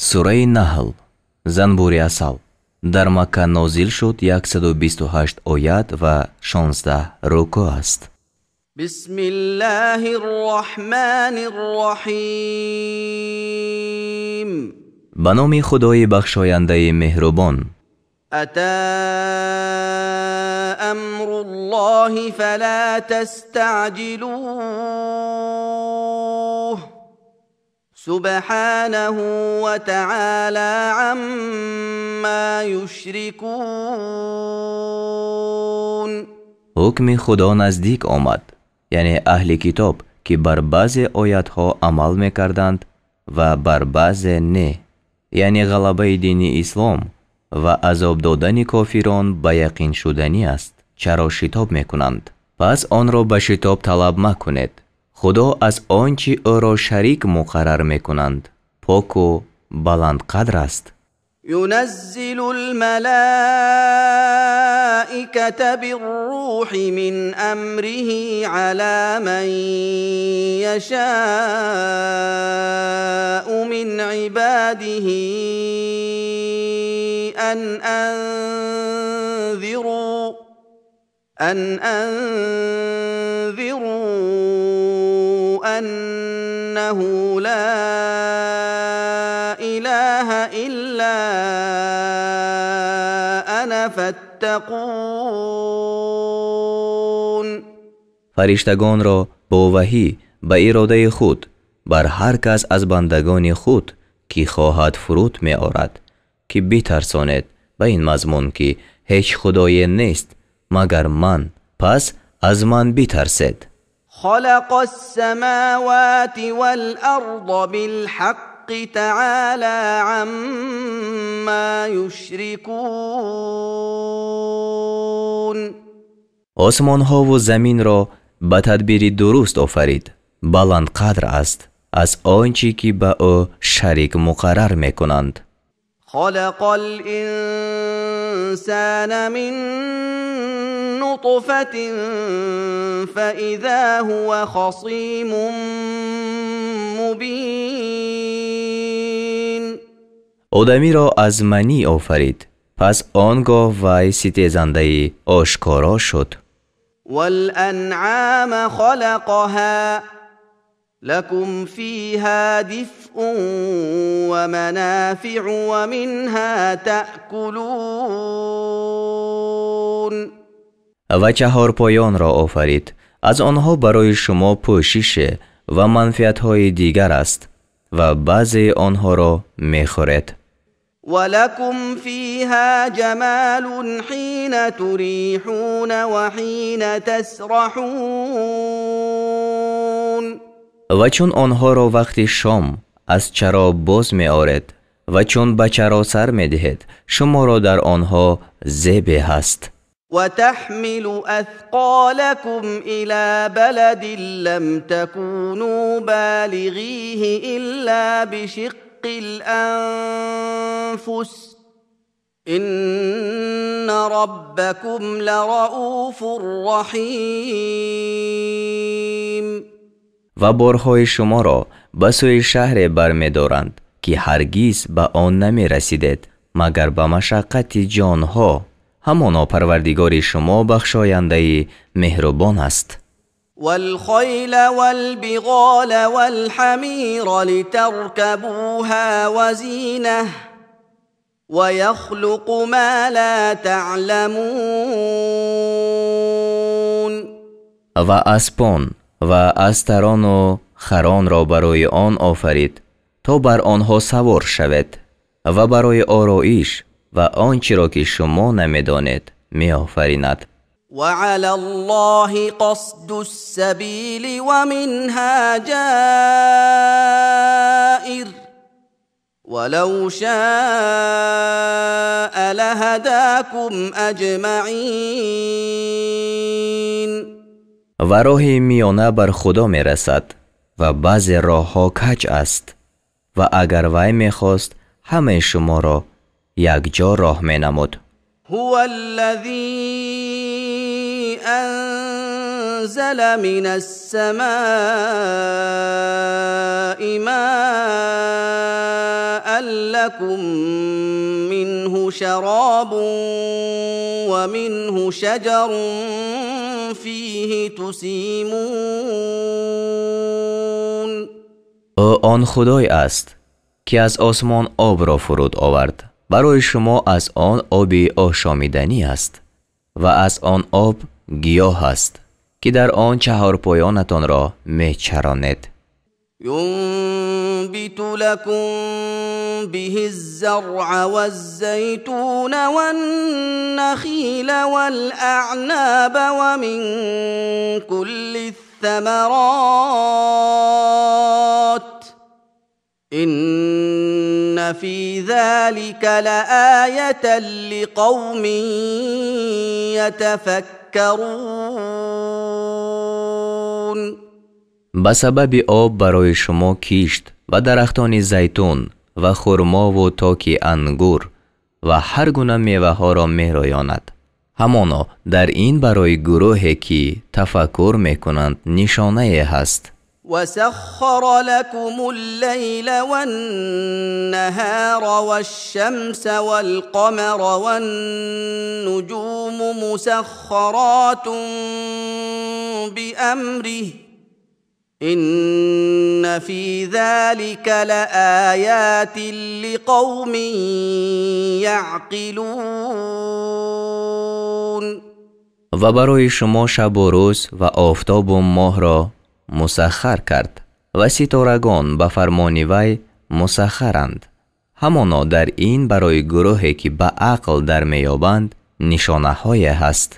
Сураи Наҳл, занбури асал, дар Макка нозил шуд, 128 оят ва 16 рукӯъ аст. Бисмиллаҳир-раҳмонир-раҳим. Ба номи Худои бахшояндаи меҳрубон. Ата амруллоҳи фала тастаъҷилуҳ субҳанаҳу ва таъала амма юшрикун. Ҳукми Худо наздик омад, яъне аҳли китоб, ки бар баъзе оятҳо амал мекарданд ва бар баъзе не, яъне ғалабаи дини ислом ва азоб додани кофирон ба яқин шуданӣ аст. Чаро шитоб мекунанд? Пас онро ба шитоб талаб макунед. Худо аз он чӣ ӯро шарик муқаррар мекунанд поку баландқадр аст. Юназзилул малаиката биррӯҳи мин амриҳи ала ман яшаъу мин ибадиҳи ан анзиру аннаҳу ла илаҳа илла ана фаттақун. Фариштагонро бо ваҳӣ ба иродаи худ бар ҳар кас аз бандагони худ ки хоҳад фуруд меорад, ки битарсонед ба ин мазмун ки ҳеҷ худое нест магар ман, пас аз ман битарсед. Халақас самавати вал арза билҳаққи таъала амма юшрикун. Осмонҳову заминро ба тадбири дуруст офарид, баландқадр аст аз он чӣ ки ба ӯ шарик муқаррар мекунанд. Халақал инсана мин нутфатин фаиза ҳува хасимун мубин. Одамиро аз манӣ офарид, пас он гоҳ вай ситезандаи ошкоро шуд. Вал анъама халақаҳа лакум фиҳа дифъун ва манафиъу ва минҳа таъкулун. Ва чаҳорпоёнро офарид, аз онҳо барои шумо пӯшише ва манфиатҳои дигар аст ва баъзеи онҳоро мехӯред. Ва лакум фиҳа ҷамалун ҳина туриҳуна ва ҳина тасраҳун. Ва чун онҳоро вақти шом аз чаро боз меоред ва чун ба чаро сар медиҳед, шуморо дар онҳо зебе ҳаст. Ва таҳмилу асқолакум ила баладин лам такуну балиғиҳи илла бишиққил анфус инна роббакум ларауфур раҳим. Ва борҳои шуморо ба сӯи шаҳре бармедоранд, ки ҳаргиз ба он намерасидед, магар ба машаққати ҷонҳо. Ҳамоно Парвардигори шумо бахшояндаи меҳрубон аст. Валхайла валбиғола валҳамира литаркабуҳа ва зинah ва яхлуқу ма ла таъламун. Ва аспон ва астарону харонро барои он офарид, то бар онҳо савор шавед ва барои ороиш ва он чиро ки шумо намедонед меофаринад. Ва ъалаллоҳи қасдус сабили ва минҳа ҷаир ва лав шаа лаҳадакум аҷмаъин. Ва роҳи миёна бар Худо мерасад ва баъзе роҳҳо каҷ аст, ва агар вай мехост ҳамаи шуморо якҷо роҳ менамуд. Ҳува аллазӣ анзала минас самаи маан لكم منه شراب ومنه شجر فيه تسيمون. Ӯ он Худой аст, ки аз осмон обро фуруд овард. Барои шумо аз он оби ошомиданӣ аст ва аз он об гиёҳ аст, ки дар он чаҳорпоёнатонро мечаронед. ينبت لكم به الزرع والزيتون والنخيل والأعناب ومن كل الثمرات إن في ذلك لآية لقوم يتفكرون. Ба сабаби об барои шумо кишт ва дарахтони зайтун ва хурмову токи ангур ва ҳар гуна меваҳоро мероёнад. Ҳамоно дар ин барои гурӯҳе ки тафаккур мекунанд нишонае ҳаст. وسخر لكم الليل والنهار والشمس والقمر والنجوم مسخرات بأمره إن في ذلك لآيات لقوم يعقلون. Ва барои шумо шабу рӯз ва офтобу моҳро мусаххар кард ва ситорагон ба фармони вай мусаххаранд. Ҳамоно дар ин барои гурӯҳе ки ба ақл дар меёбанд нишонаҳое ҳаст.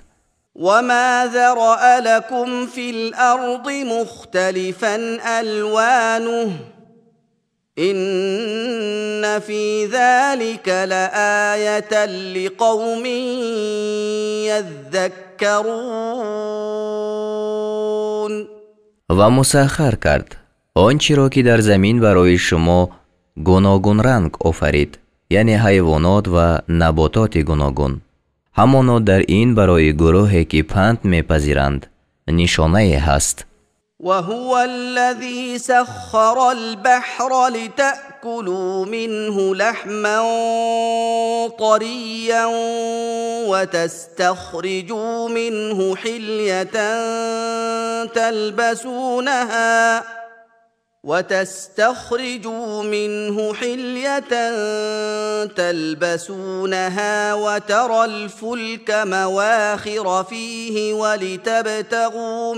وما ذرأ لكم في الأرض مختلفا ألوانه إن في ذلك لآية لقوم يذكرون. Ва мусаххар кард он чиро ки дар замин барои шумо гуногунранг офарид, яъне ҳайвонот ва набототи гуногун. Ҳамоно дар ин барои гурӯҳе ки панд мепазиранд нишонае ҳаст. وهو الذي سخر البحر لتأكلوا منه لحما طريا وتستخرجوا منه حلية تلبسونها وترى الفلك مواخر فيه ولتبتغوا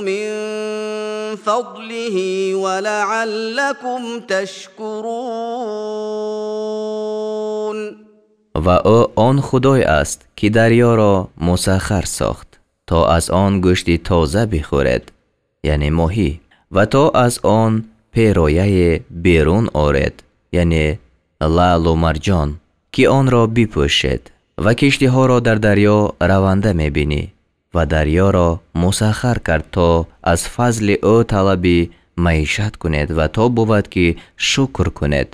من فضله ولعلكم تشكرون. Ва ӯ он Худой аст, ки дарёро мусаххар сохт, то аз он гӯшти тоза бихӯред, яъне моҳӣ, ва то аз он перояе берун оред, яъне лаълу марҷон, ки онро бипӯшед, ва киштиҳоро дар дарё раванда мебинӣ, ва дарёро мусаххар кард, то аз фазли ӯ талаби маишат кунед ва то бувад ки шукр кунед.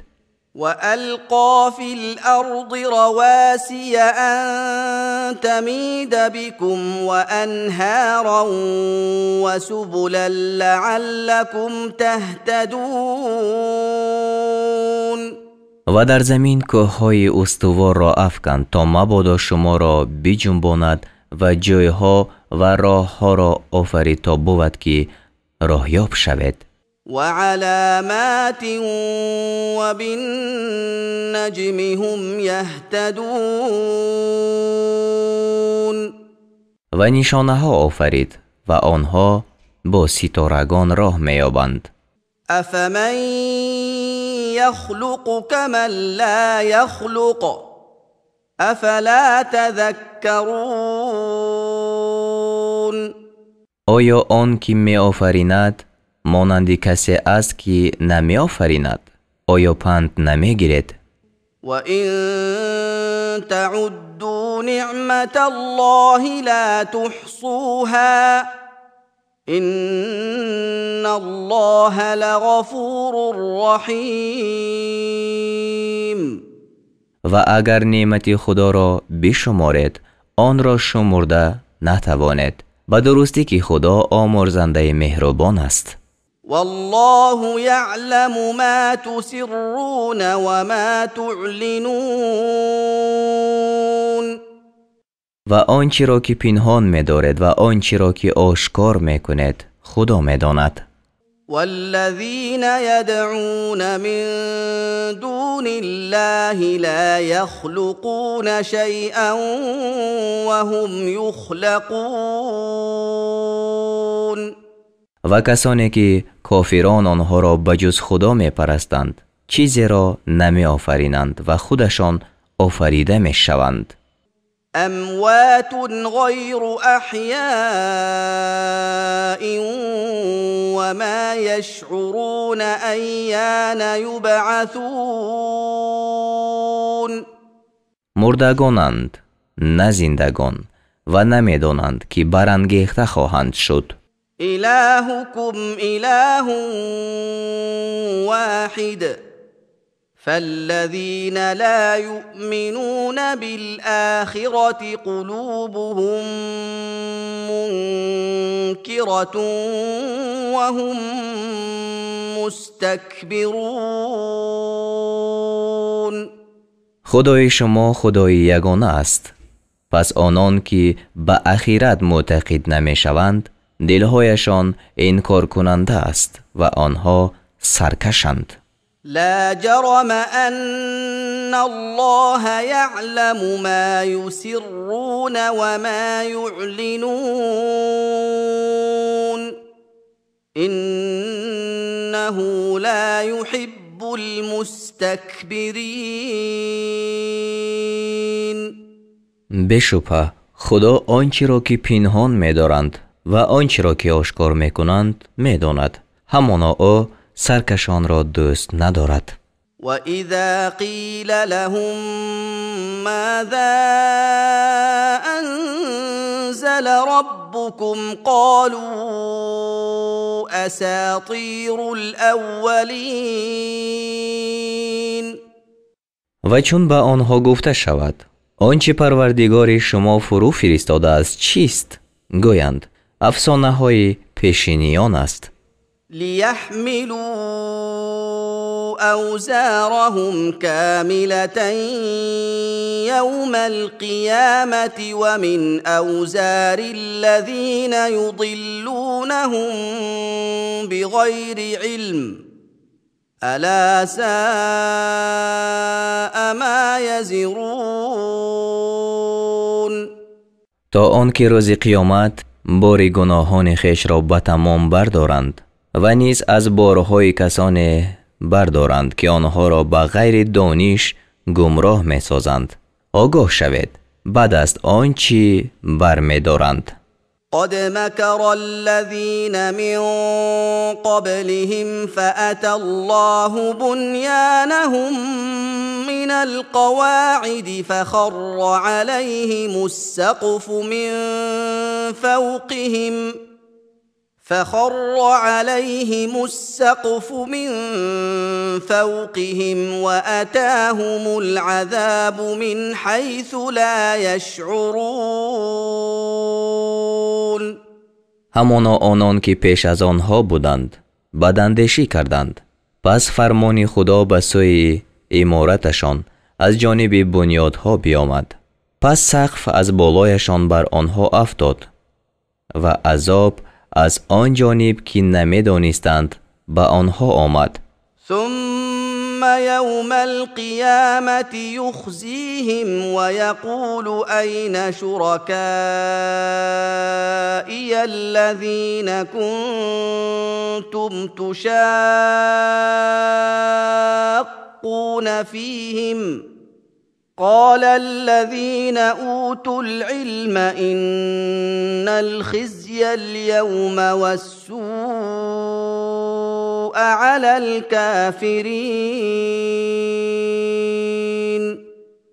وألقى في الأرض رواسي أن تميد بكم وأنهارا وسبلا لعلكم تهتدون. Ва дар замин кӯҳҳои устуворро афканд, то мабодо шуморо биҷунбонад, ва ҷойҳо ва роҳҳоро офарид, то бувад ки роҳёб шавед. وعلامات وبالنجم هم يهتدون. Ва нишонаҳо офарид ва онҳо бо ситорагон роҳ меёбанд. أفمن يخلق كمن لا يخلق أفلا تذكرون. Оё он ки меофаринад монанди касе аст ки намеофаринад? Оё панд намегиред? وإن تعدوا نعمة الله لا تحصوها إن الله لغفور رحيم. Ва агар неъмати Худоро бишуморед, онро шумурда натавонед. Ба дурустӣ ки Худо омӯрзандаи меҳрубон аст. والله يعلم ما تسرون وما تعلنون. Ва он чиро ки пинҳон медоред ва он чиро ки ошкор мекунед, Худо медонад. والذين يدعون من دون الله لا يخلقون شيئا وهم يخلقون. Ва касоне ки кофирон онҳоро ба ҷуз Худо мепарастанд, чизеро намеофаринанд ва худашон офарида мешаванд. أموات غير أحياء وما يشعرون أيان يبعثون. Мурдагонанд, на зиндагон, ва намедонанд, ки барангехта хоҳанд шуд. إلهكم إله واحد فالذين لا يؤمنون بالآخرة قلوبهم منكرة وهم مستكبرون. Худои шумо Худои ягона аст. Пас онон ки ба ахират мӯътақид намешаванд, дилҳояшон инкоркунанда аст ва онҳо саркашанд. لا جرم أن الله يعلم ما يسرون وما يعلنون إنه لا يحب المستكبرين. Бешубҳа, Худо он чиро ки пинҳон медоранд ва он чиро ки ошкор мекунанд, медонад. Ҳамоно ӯ саркашонро дӯст надорад. وإذا قيل لهم ماذا أنزل ربكم قالوا أساطير الأولين. Ва чун ба онҳо гуфта шавад: он чи Парвардигори шумо фурӯ фиристодааст чист? Гӯянд: афсонаҳои пешиниён аст. ليحملوا أوزارهم كاملة يوم القيامة ومن أوزار الذين يضلونهم بغير علم ألا ساء ما يزرون. То он ки рӯзи қиёмат бори гуноҳони хешро ба тамом бардоранд ва низ аз борҳои касоне бардоранд, ки онҳоро ба ғайри дониш гумроҳ месозанд. Огоҳ шавед, бад аст он чӣ бармедоранд. قد مكر الذين من قبلهم فأتى الله بنيانهم من القواعد فخر عليهم السقف من فوقهم وأتاهم العذاب من حيث لا يشعرون. Ҳамоно онон ки пеш аз онҳо буданд, бадандешӣ карданд. Пас фармони Худо ба сӯи имораташон аз ҷониби бунёдҳо биомад. Пас сақф аз болояшон бар онҳо афтод ва азоб аз он ҷониб ки намедонистанд ба онҳо омад. ثم يوم القيامة يخزيهم ويقول أين شركائي الذين كنتم تشاقون فيهم قال الذين أوتوا العلم إن الخزي اليوم والسوء على الكافرين.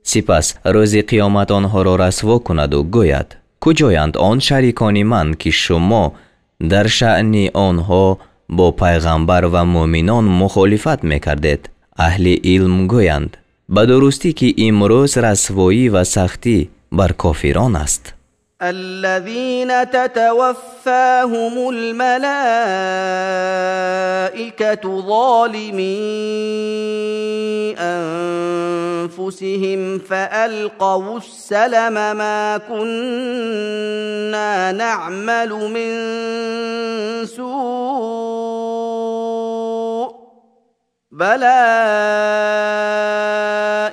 Сипас рӯзи қиёмат онҳоро расво кунаду гӯяд: куҷоянд он шарикони ман, ки шумо дар шаъни онҳо бо пайғамбар ва муъминон мухолифат мекардед? Аҳли илм гӯянд: ба дурустӣ ки имрӯз расвоӣ ва сахтӣ бар кофирон аст. الذين تتوفاهم الملائكة ظالمي أنفسهم فألقوا السلم ما كنا نعمل من سوء بلى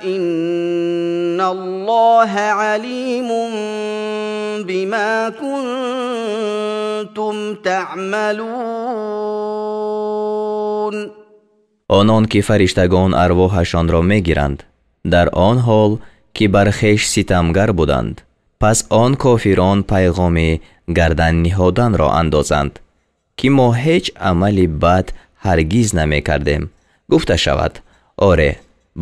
إن الله عليم بما كنتم تعملون. Онон ки фариштагон арвоҳашонро мегиранд дар он ҳол ки бар хеш ситамгар буданд, пас он кофирон пайғоми гардан ниҳоданро андозанд ки мо ҳеҷ амали бад ҳаргиз намекардем. Гуфта шавад: оре,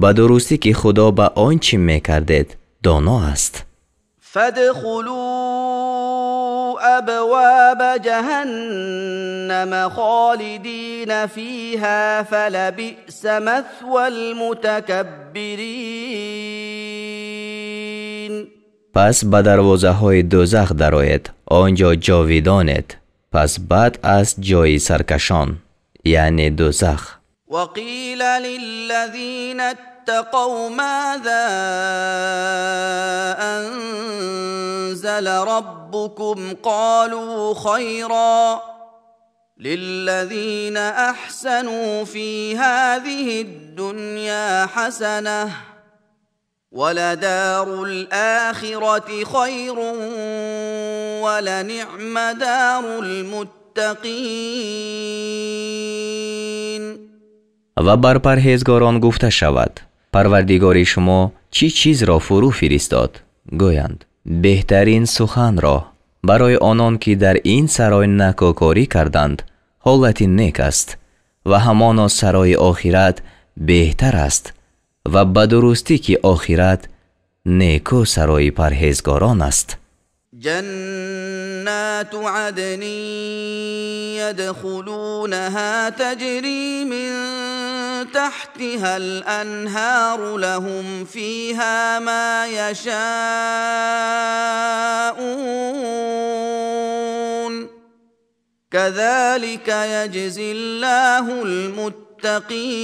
ба дурустӣ ки Худо ба он чӣ мекардед доно аст. فادخلوا أبواب جهنم خالدين فيها فلبئس مثوى المتكبرين. Пас ба дарвозаҳои дӯзах дароед, он ҷо ҷовидонед, пас бад аст ҷои саркашон, яъне дӯзах. وقيل للذين اتقوا ماذا أنزل ربكم قالوا خيرا للذين أحسنوا في هذه الدنيا حسنة ولدار الآخرة خير ولنعم دار المتقين. Ва бар парҳезгорон гуфта шавад: Парвардигори шумо чӣ чизро фурӯ фиристод? Гӯянд: беҳтарин суханро. Барои онон ки дар ин сарой накӯкорӣ карданд ҳолати нек аст ва ҳамоно сарои охират беҳтар аст ва ба дурустӣ ки охират некӯ сарои парҳезгорон аст. جنات عدن يدخلونها تجري من تحتها الأنهار لهم فيها ما يشاءون كذلك يجزي الله المتقين.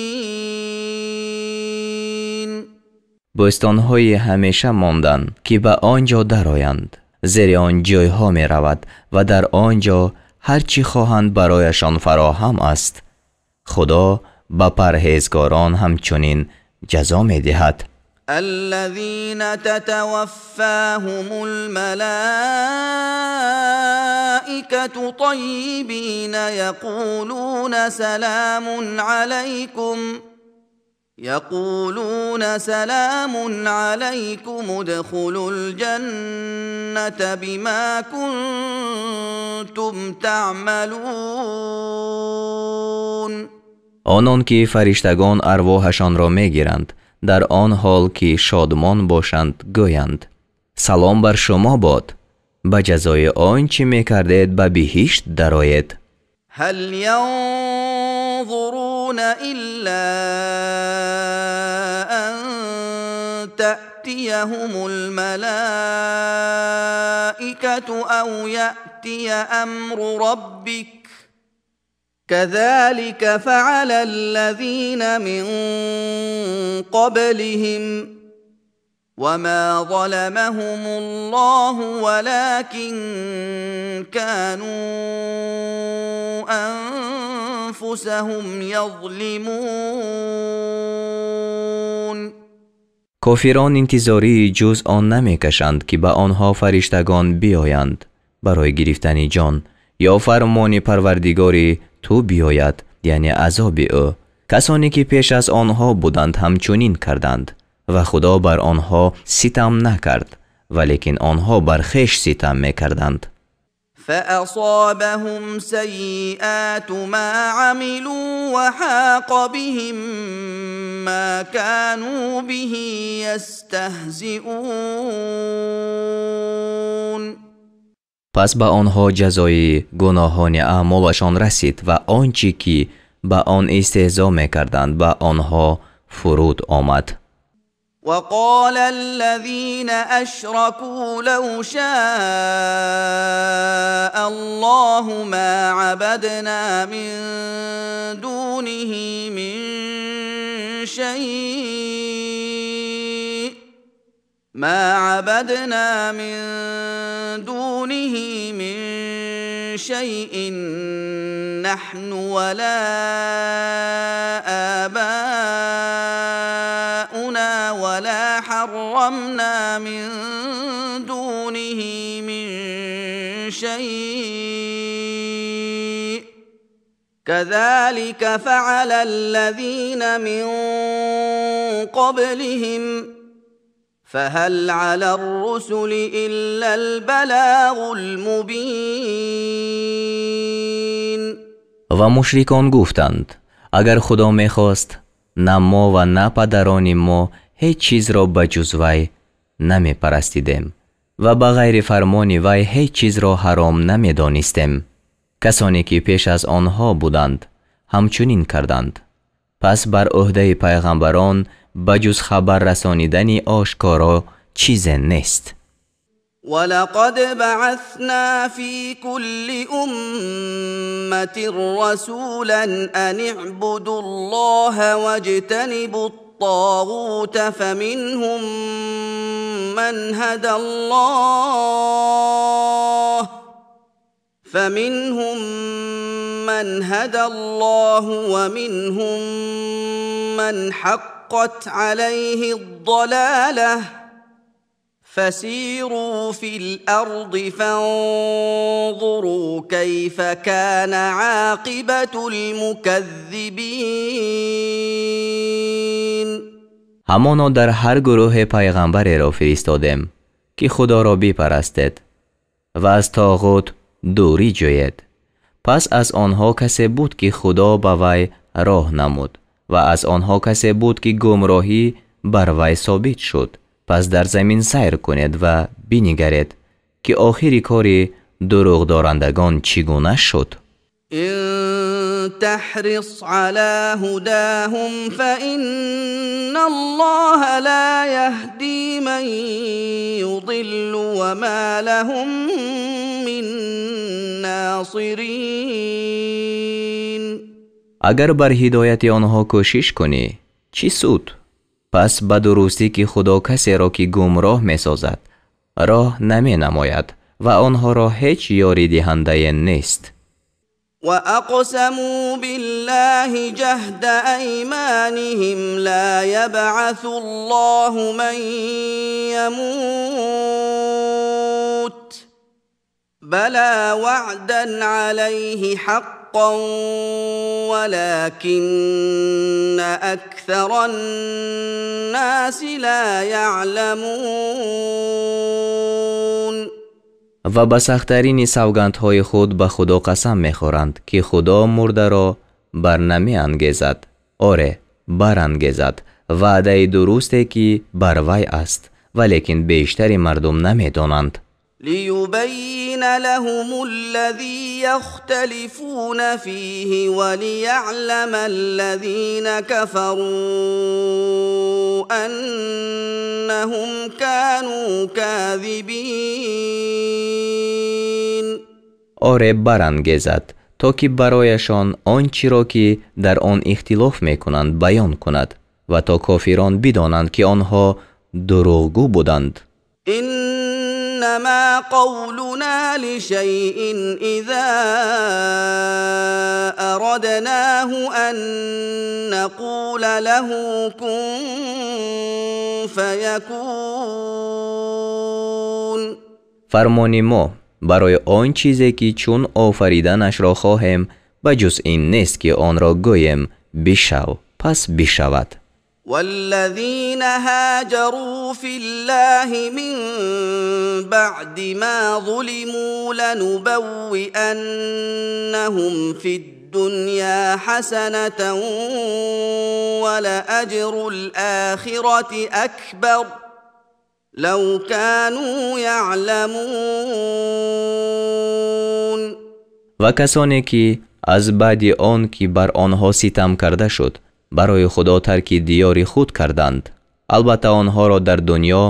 Бӯстонҳои ҳамеша мондан ки ба он ҷо дароянд, зери он ҷойҳо меравад ва дар он ҷо ҳар чӣ хоҳанд барояшон фароҳам аст. Худо ба парҳезгорон ҳамчунин ҷазо медиҳад. الذين تتوفاهم الملائكة طيبين يقولون سلام عليكم ادخلوا الجنة بما كنتم تعملون. Онон ки фариштагон арвоҳашонро мегиранд дар он ҳол ки шодмон бошанд гӯянд: салом бар шумо бод, ба ҷазои он чӣ мекардед ба биҳишт дароед. هل ينظرون إلا أن تأتيهم الملائكة أو يأتي أمر ربك كذلك فعل الذين من قبلهم وما ظلمهم الله ولكن كانوا أنفسهم يظلمون. Кофирон интизории ҷуз он намекашанд ки ба онҳо фариштагон биёянд барои гирифтани ҷон ё фармони Парвардигори ту биёяд, яъне азоби ӯ. Касоне ки пеш аз онҳо буданд ҳамчунин карданд ва Худо бар онҳо ситам накард, валекин онҳо бар хеш ситам мекарданд. فأصابهم سيئات ما عملوا وحاق بهم ما كانوا به يستهزئون. Пас ба онҳо ҷазои гуноҳони аъмолашон расид ва он чӣ ки ба он истеҳзо мекарданд ба онҳо фуруд омад. وقال الذين أشركوا لو شاء الله ما عبدنا من دونه من شيء ما عبدنا من دونه من شيء نحن ولا آباؤنا ولا حرمنا من دونه من شيء كذلك فعل الذين من قبلهم فهل على الرسل إلا البلاغ المبين. Ва мушрикон гуфтанд: агар Худо мехост, на мо ва на падарони мо ҳеҷ чизро ба ҷуз вай намепарастидем ва ба ғайри фармони вай ҳеҷ чизро ҳаром намедонистем. Касоне ки пеш аз онҳо буданд, ҳамчунин карданд. Пас бар ӯҳдаи пайғамбарон ба ҷуз хабар расонидани ошкоро чизе нест. ولقد بعثنا في كل أمة رسولا أن اعبدوا الله واجتنبوا الطاغوت فمنهم من هدى الله ومنهم من حقت عليه الضلاله فسيروا في الأرض فانظروا كيف كان عاقبة المكذبين. Ҳамоно дар ҳар гурӯҳе пайғамбареро фиристодем, ки Худоро бипарастед ва аз тоғут дурӣ ҷӯед. Пас аз онҳо касе буд, ки Худо ба вай роҳ намуд, ва аз онҳо касе буд, ки гумроҳӣ бар вай собит шуд. Пас дар замин сайр кунед ва бинигаред, ки охири кори дурӯғдорандагон чӣ гуна шуд. إن تحرص على هداهم فإن الله لا يهدي من يضل وما لهم من ناصرين. Агар бар ҳидояти онҳо кӯшиш кунӣ, чӣ суд? Пас ба дурустӣ, ки Худо касеро, ки гумроҳ месозад, роҳ наменамояд ва онҳоро ҳеҷ ёридиҳандае нест. وأقسموا بالله جهد أيمانهم لا يبعث الله من يموت بلى وعدا عليه حقا ولكن أكثر الناس لا يعلمون. Ва ба сахттарини савгандҳои худ ба Худо қасам мехӯранд, ки Худо мурдаро бар намеангезад. Оре, барангезад, ваъдаи дурусте, ки бар вай аст, валекин бештари мардум намедонанд. ليبين لهم الذي يختلفون فيه وليعلم الذين كفروا أنهم كانوا كاذبين. Оре, барангезад, то ки барояшон он чиро, ки дар он ихтилоф мекунанд, баён кунад ва то кофирон бидонанд, ки онҳо дурӯғгӯ буданд. إنما قولنا لشيء إذا أردناه أن نقول له كن فيكون. Фармони мо барои он чизе, ки чун офариданашро хоҳем, ба ҷуз ин нест, ки онро гӯем: бишав, пас бишавад. والذين هاجروا في الله من بعد ما ظلموا لنبوئنهم في الدنيا حسنة ولأجر الآخرة أكبر لو كانوا يعلمون. Ва касоне, ки аз баъди он ки бар онҳо ситам карда шуд, барои Худо тарки диёри худ карданд, Албатта онҳоро дар дунё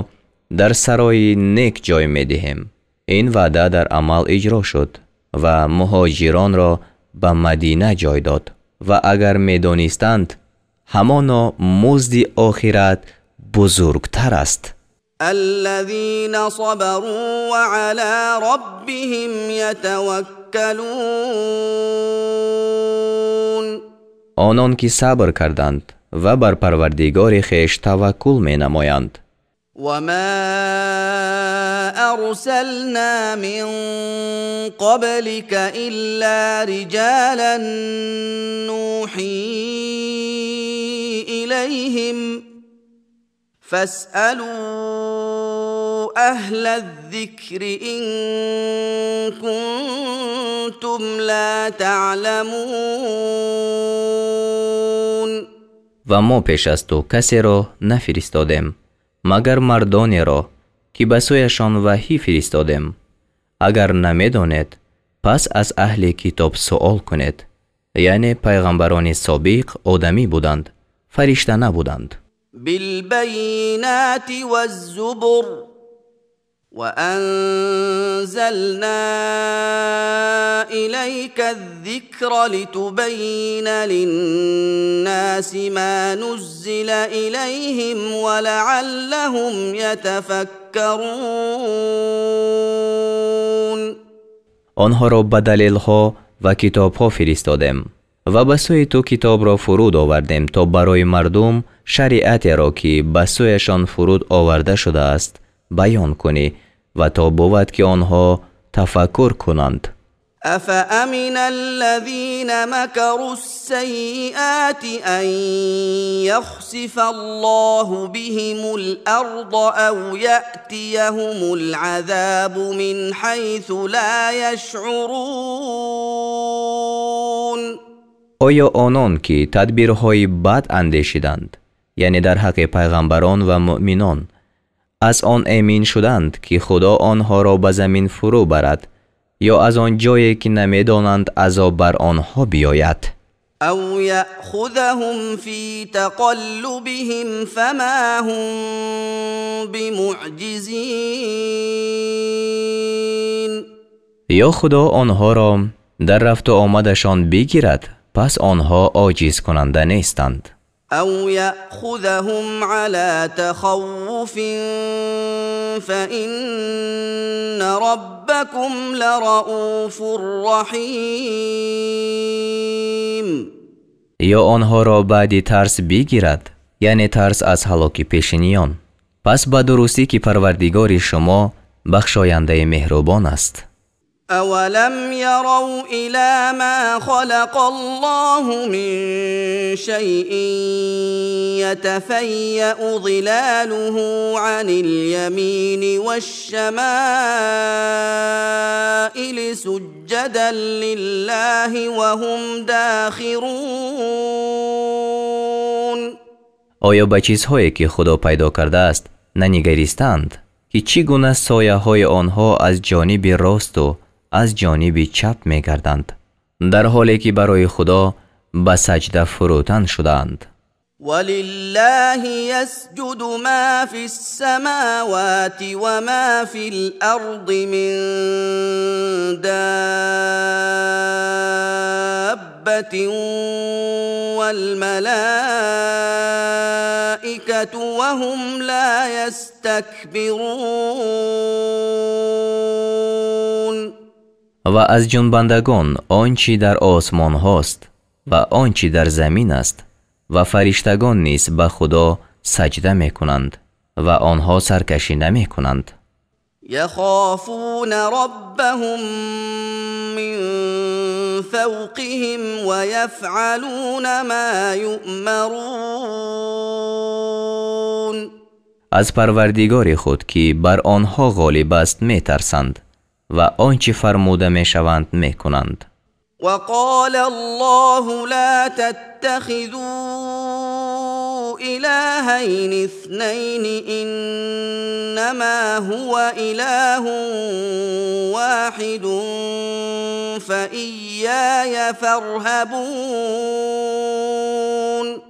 дар сарои нек ҷой медиҳем. Ин ваъда дар амал иҷро шуд ва муҳоҷиронро ба Мадина ҷой дод. Ва агар медонистанд, ҳамоно музди охират бузургтар аст. الذين صبروا وعلى ربهم يتوكلون. Онон ки сабр карданд ва бар Парвардигори хеш таваккул менамоянд. وما أرسلنا من قبلك إلا رجالا نوحي إليهم فاسألوا أهل الذكر إن كنتم لا تعلمون. Ва мо пеш аз ту касеро нафиристодем, магар мардонеро, ки ба сӯяшон ваҳӣ фиристодем. Агар намедонед, пас аз аҳли китоб суол кунед. Яъне пайғамбарони собиқ одамӣ буданд, фаришта набуданд. بالبينات والزبر وأنزلنا إليك الذكر لتبين للناس ما نزل إليهم ولعلهم يتفكرون. Онҳоро ба далелҳо ва китобҳо фиристодем ва ба сӯи ту китобро фуруд овардем, то барои мардум шариатеро, ки ба сӯяшон фуруд оварда шудааст, баён кунӣ ва то бувад, ки онҳо тафаккур кунанд. أفأمن الذين مكروا السيئات أن يخسف الله بهم الأرض أو يأتيهم العذاب من حيث لا يشعرون. Оё онон, ки тадбирҳои бад андешиданд, яъне дар ҳаққи пайғамбарон ва муъминон, аз он эмин шуданд, ки Худо онҳоро ба замин фурӯ барад ё аз он ҷое, ки намедонанд, азоб бар онҳо биёяд? أو يأخذهم في تقلبهم فما هم بمعجزين. Ё Худо онҳоро дар рафту омадашон бигирад, пас онҳо оҷизкунанда нестанд. أو يأخذهم على تخوف فإن ربكم لرؤوف رحيم. Ё онҳоро баъди тарс бигирад, яъне тарс аз ҳалоки пешиниён, пас ба дурустӣ, ки Парвардигори шумо бахшояндаи меҳрубон аст. أولم يروا إلى ما خلق الله من شيء يتفيأ ظلاله عن اليمين والشمائل سجدا لله وهم داخرون. Оё ба чизҳое, ки Худо пайдо кардааст, нанигаристанд, ки чӣ гуна сояҳои онҳо аз ҷониби росту аз ҷониби чап мегарданд, дар ҳоле ки барои Худо ба саҷда фурӯтан шудаанд? ولله يسجد ما في السماوات وما في الأرض من دابة والملائكة وهم لا يستكبرون. Ва аз ҷунбандагон он чӣ дар осмонҳост ва он чӣ дар замин аст ва фариштагон низ ба Худо саҷда мекунанд ва онҳо саркашӣ намекунанд. يخافون ربهم من فوقهم ويفعلون ما يؤمرون. Аз Парвардигори худ, ки бар онҳо ғолиб аст, метарсанд ва он чӣ фармуда мешаванд, мекунанд. وقال الله لا تتخذوا إلهين اثنين إنما هو إله واحد فإياي فارهبون.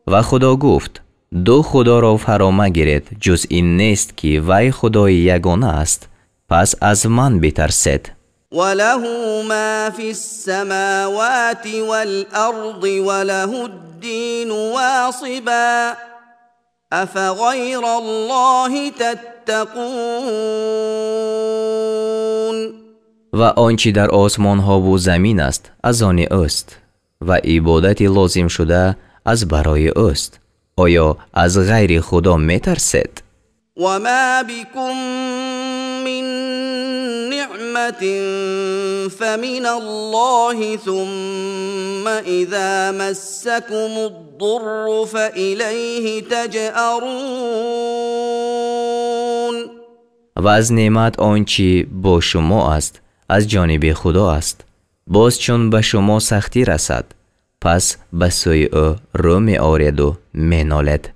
Ва Худо гуфт: Ду худоро фаро магиред, ҷуз ин нест, ки вай худои ягона аст, пас аз ман битарсед. وله ما في السماوات والأرض وله الدين واصبا أفغير الله تتقون. Ва он чӣ дар осмонҳову замин аст, аз они ӯст, ва ибодати лозимшуда аз барои ӯст. Оё аз ғайри Худо метарсед? وما بكم من نعمة فمن الله ثم إذا مسكم الضر فإليه تجأرون. Ва аз неъмат он чӣ бо шумо аст, аз ҷониби Худо аст. Боз чун ба шумо сахтӣ расад, пас ба сӯи ӯ рӯ меореду менолед.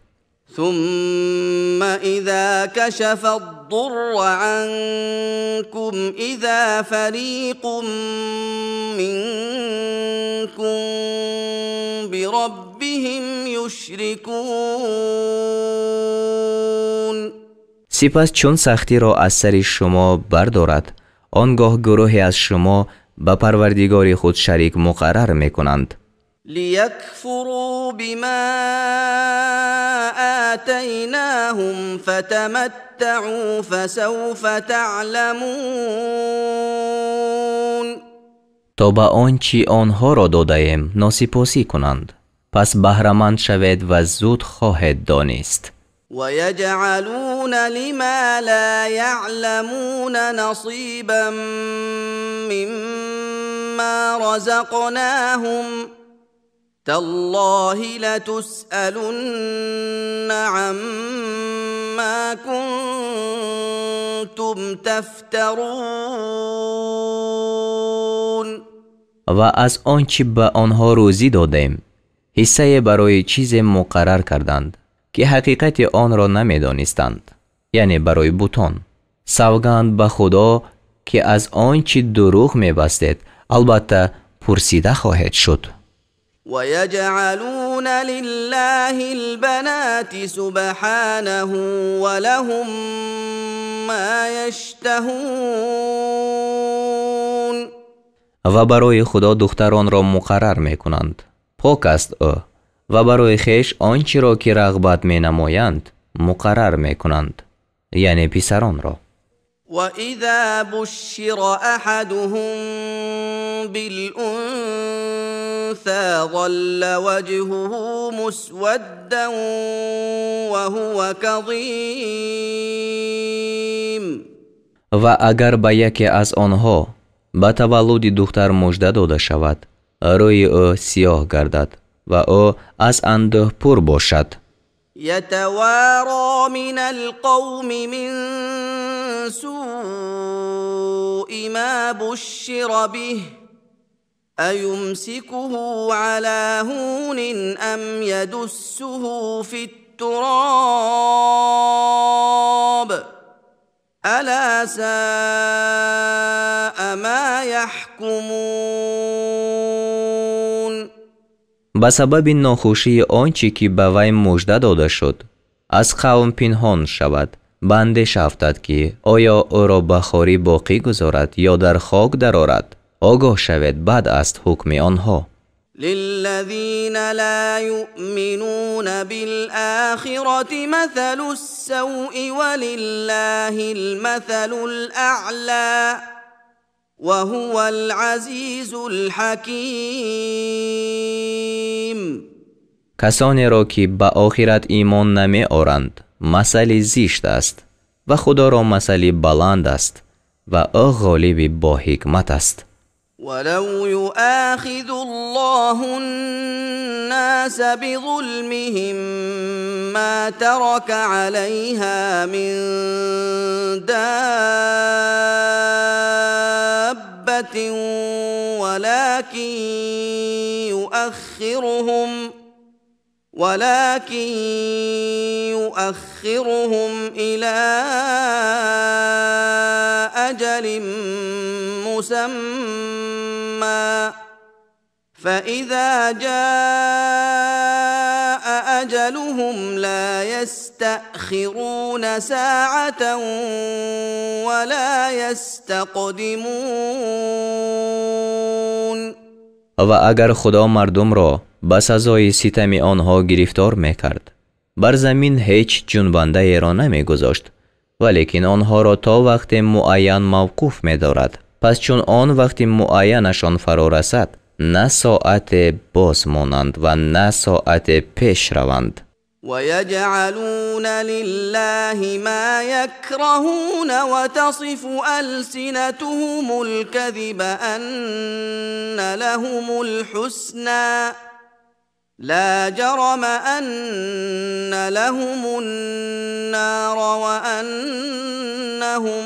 ثم إذا كشف الضر عنكم إذا فريق منكم بربهم يشركون. Сипас чун сахтиро аз сари шумо бардорад, он гоҳ гурӯҳе аз шумо ба Парвардигори худ шарик муқаррар мекунанд. ليكفروا بما آتيناهم فتمتعوا فسوف تعلمون. То ба он чӣ онҳоро додаем носипосӣ кунанд, пас баҳраманд шавед ва зуд хоҳед донист. ويجعلون لما لا يعلمون نصيبا مما رزقناهم تالله لتسألن عما كنتم تفترون. Ва аз он чӣ ба онҳо рӯзӣ додем, ҳиссае барои чизе муқаррар карданд, ки ҳақиқати онро намедонистанд, яъне барои бутон. Савганд ба Худо, ки аз он чӣ дурӯғ мебастед, албатта пурсида хоҳед шуд. ويجعلون لله البنات سبحانه ولهم ما يشتهون. Ва барои Худо духтаронро муқаррар мекунанд, пок аст ӯ, ва барои хеш он чиро ки рағбат менамоянд, муқаррар мекунанд, яъне писаронро. وإذا بشر أحدهم بالأنثى ظل وجهه مسودا وهو كظيم. Ва агар ба яке аз онҳо ба таваллуди духтар мужда дода шавад, рӯи ӯ сиёҳ гардад ва ӯ аз андӯҳ пур бошад. يتوارى من القوم من سوء ما بشر به أيمسكه على هون أم يدسه في التراب ألا ساء ما يحكمون. Ба сабаби нохушии он чӣ ки ба вай мужда дода шуд, аз қавм пинҳон шавад, ба андеша афтад, ки оё ӯро ба хорӣ боқӣ гузорад ё дар хок дарорад. Огоҳ шавед, бад аст ҳукми онҳо. للذين لا يؤمنون بالآخرة مثل السوء ولله المثل الأعلى وهو العزيز الحكيم. Касонеро, ки ба охират имон намеоранд, масали зишт аст, ва Худоро масали баланд аст, ва ӯ ғолиби боҳикмат аст. ولو يؤاخذ الله الناس بظلمهم ما ترك عليها من دابة ولكن يؤخرهم إلى أجل مسمى فإذا جاء أجلهم لا يستأخرون ساعة ولا يستقدمون. Ва агар Худо мардумро ба сазои ситами онҳо гирифтор мекард, бар замин ҳеҷ ҷунбандаеро намегузошт, валекин онҳоро то вақте муайян мавқуф медорад. Пас чун он вақти муайянашон фаро расад, на соате боз монанд ва на соате пеш раванд. ويجعلون لله ما يكرهون وتصف ألسنتهم الكذب أن لهم الحسنى لا جرم أن لهم النار وأنهم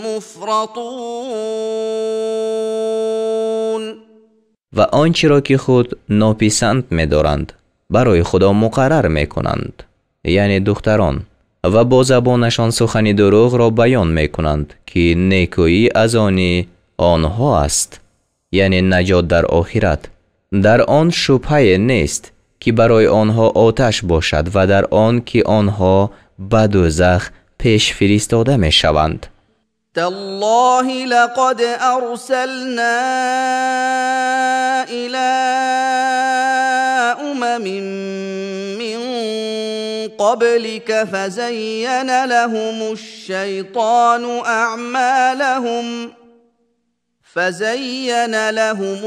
مفرطون. Ва он чиро ки худ нописанд медоранд, барои Худо муқаррар мекунанд, яъне духтарон, ва бо забонашон сухани дурӯғро баён мекунанд, ки некӯӣ аз они онҳо аст, яъне наҷот дар охират. Дар он шубҳае нест, ки барои онҳо оташ бошад ва дар он ки онҳо ба дӯзах пеш фиристода мешаванд. تالله لقد أرسلنا إلى أمم من قبلك فزين لهم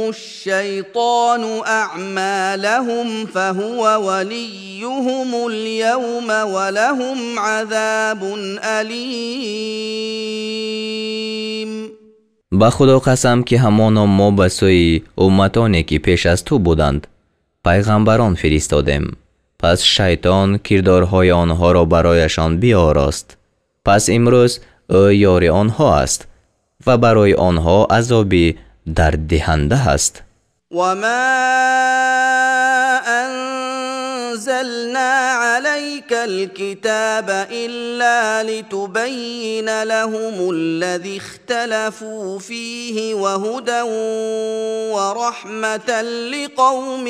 الشيطان أعمالهم فهو وليهم اليوم ولهم عذاب أليم. Ба Худо қасам, ки ҳамоно мо ба сӯи умматоне, ки пеш аз ту буданд, пайғамбарон фиристодем. Пас шайтон кирдорҳои онҳоро барояшон биорост. Пас имрӯз ӯ ёри онҳо аст ва барои онҳо азоби дарддиҳанда аст. وما أنزلنا عليك الكتاب إلا لتبين لهم الذي اختلفوا فيه وهدى ورحمة لقوم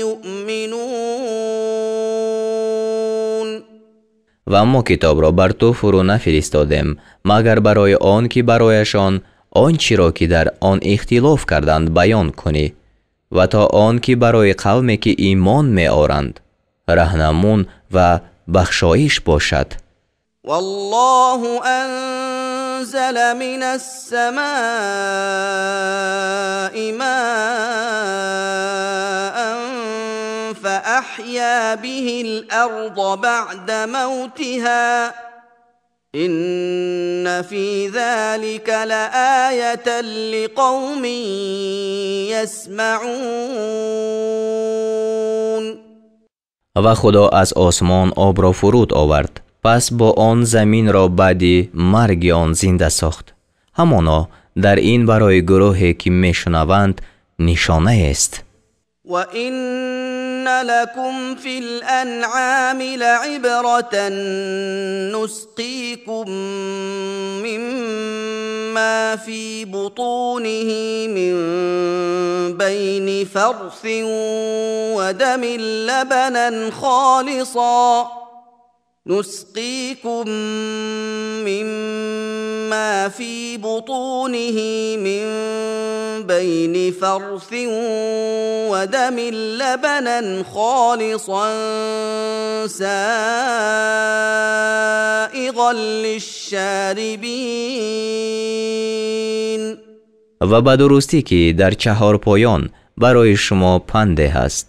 يؤمنون. Ва мо китобро бар ту фурӯ нафиристодем, магар барои он ки барояшон он чиро ки дар он ихтилоф карданд баён кунӣ ва то он ки барои қавме ки имон меоранд раҳнамун ва бахшоиш бошад. والله أنزل من السماء ماء فأحيا به الأرض بعد موتها إن في ذلك لآية لقوم يسمعون. Ва Худо аз осмон обро фуруд овард, пас бо он заминро баъди марги он зинда сохт. Ҳамоно дар ин барои гурӯҳе ки мешунаванд нишонаест. وإن لكم في الأنعام لعبرة نسقيكم مما في بطونه من بين فرث ودم لبنا خالصا نسقيكم مما في بطونه من بين فرث ودم لبنا خالصا سائغا للشاربين. Ва ба дурустӣ ки дар чаҳорпоён барои шумо панде ҳаст,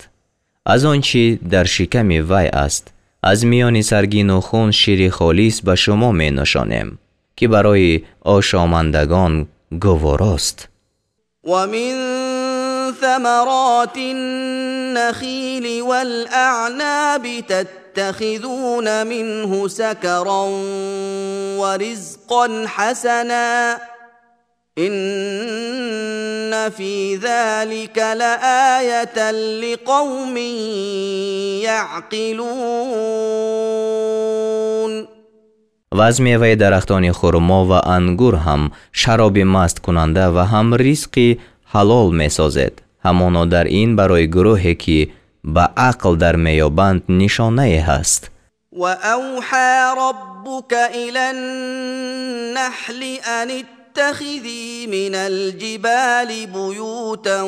аз он чӣ дар шиками вай аст, аз миёни саргину хун шири холис ба шумо меношонем, ки барои ошомандагон гуворост. ومن ثمرات النخيل والأعناب تتخذون منه سكرا ورزقا حسنا إن في ذلك لآية لقوم يعقلون. Ва аз меваи дарахтони хурмо ва ангур ҳам шароби масткунанда ва ҳам ризқи ҳалол месозед. Ҳамоно дар ин барои гурӯҳе ки ба ақл дар меёбанд нишонае ҳаст. وأوحى ربك إلى النحل أن اتخذي من الجبال بيوتا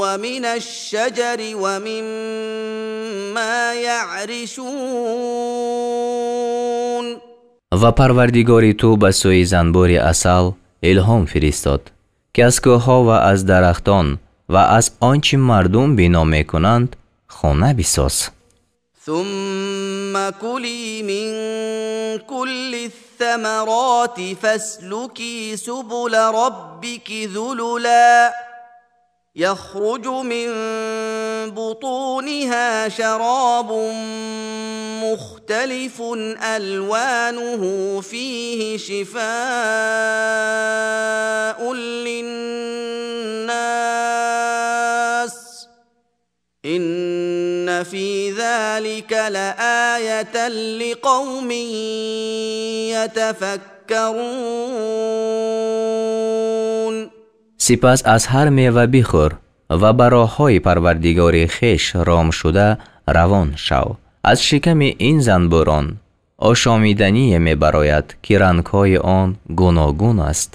ومن الشجر ومما يعرشون. Ва Парвардигори ту ба сӯи занбури асал илҳом фиристод, ки аз кӯҳҳо ва аз дарахтон ва аз он чӣ мардум бино мекунанд хона бисоз. ثم كلي من كل الثمرات فاسلكي سبل ربك ذللا يخرج من بطونها شراب مختلف ألوانه فيه شفاء للناس إن في ذلك لآية لقوم يتفكرون. Сипас аз ҳар мева бихӯр ва ба роҳҳои Парвардигори хеш ром шуда равон шав. Аз шиками ин занбӯрон ошомидание мебарояд, ки рангҳои он гуногун аст.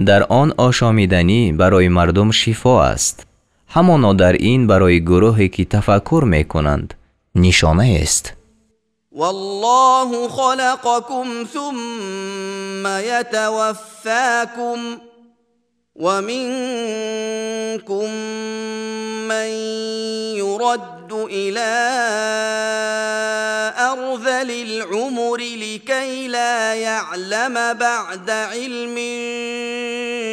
Дар он ошомиданӣ барои мардум шифо аст. Ҳамоно дар ин барои гурӯҳе ки тафаккур мекунанд нишонаест. والله خلقكم ثم يتوفاكم ومنكم من يرد إلى أرذل العمر لكي لا يعلم بعد علم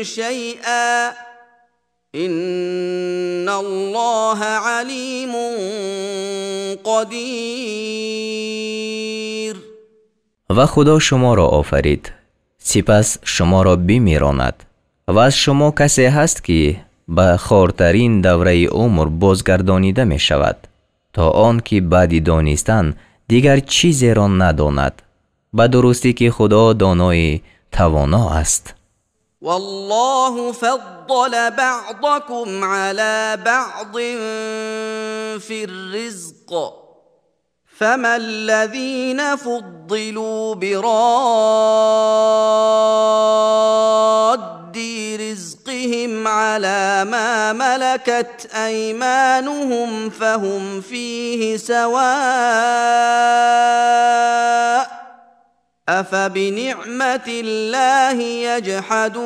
شيئا إن الله عليم قدير. Ва Худо шуморо офарид, сипас шуморо бимиронад, ва аз шумо касе ҳаст, ки ба хортарин давраи умр бозгардонида мешавад, то он ки баъди донистан дигар чизеро надонад. Ба дурустӣ ки Худо донои тавоно аст. والله فضل بعضكم على بعض في الرزق فما الذين فضلوا براد رزقهم على ما ملكت أيمانهم فهم فيه سواء أفبنعمة الله يجحدون.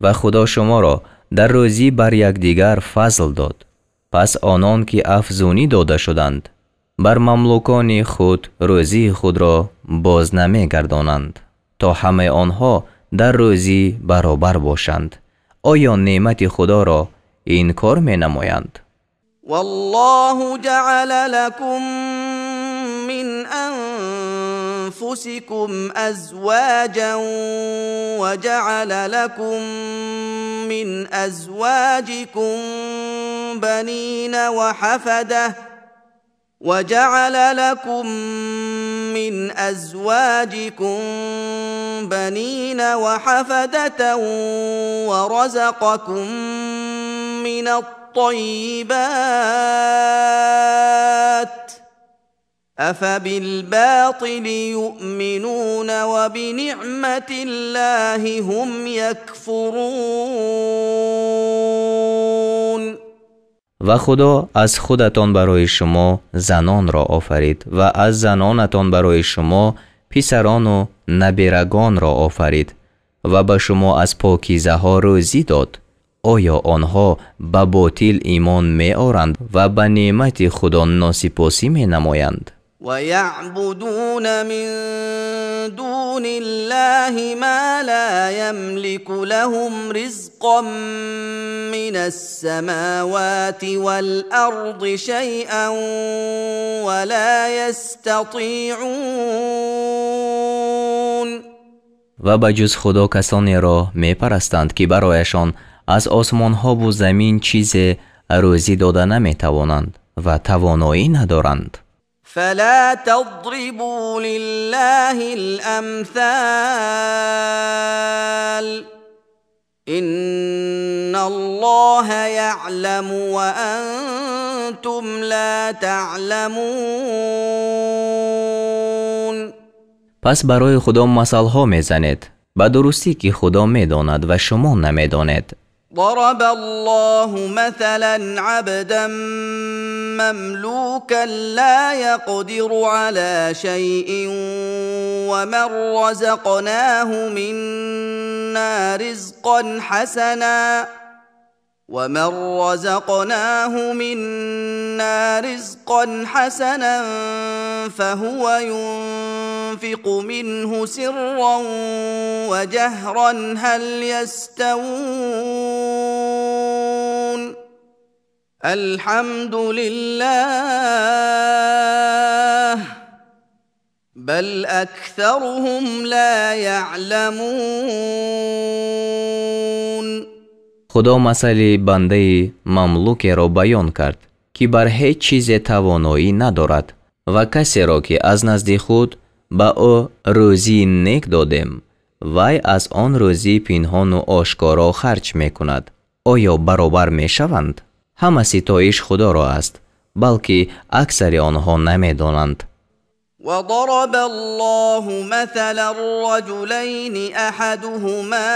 Ва Худо шуморо дар рӯзӣ бар якдигар фазл дод. Пас онон ки афзунӣ дода шуданд, бар мамлукони худ рӯзии худро боз намегардонанд, то ҳамаи онҳо дар рӯзӣ баробар бошанд. Оё неъмати Худоро инкор менамоянд? والله جعل لكم من أنفسكم أزواجا وجعل لكم من أزواجكم بنين وحفدة وجعل لكم من أزواجكم بنين وحفدة ورزقكم من الطيبات أفبالباطل يؤمنون وبنعمة الله هم يكفرون. Ва Худо аз худатон барои шумо занонро офарид ва аз занонатон барои шумо писарону наберагонро офарид ва ба шумо аз покизаҳо рӯзӣ дод. Оё онҳо ба ботил имон меоранд ва ба неъмати Худо носипосӣ менамоянд? ويعبدون من دون الله ما لا يملك لهم رزقا من السماوات والأرض شيئا ولا يستطيعون. Ва ба ҷуз Худо касонеро мепарастанд, ки барояшон аз осмонҳову замин чизе рӯзӣ дода наметавонанд ва тавоноӣ надоранд. فلا تضربوا لله الأمثال إن الله يعلم وأنتم لا تعلمون. Пас барои Худо масалҳо мезанед, ба дурустӣ ки Худо медонад ва шумо намедонед. ضرب الله مثلا عبدا مملوكا لا يقدر على شيء ومن رزقناه منا رزقا حسنا ومن رزقناه منا رزقا حسنا فهو ينفق منه سرا وجهرا هل يستوون الحمد لله بل أكثرهم لا يعلمون. Худо масали бандаи мамлукеро баён кард, ки бар ҳеҷ чизе тавоноӣ надорад ва касеро, ки аз назди худ ба ӯ рӯзии нек додем, вай аз он рӯзӣ пинҳону ошкоро харҷ мекунад. Оё баробар мешаванд? Ҳама ситоиш Худоро аст, балки аксари онҳо намедонанд. وضرب الله مثلا رجلين أحدهما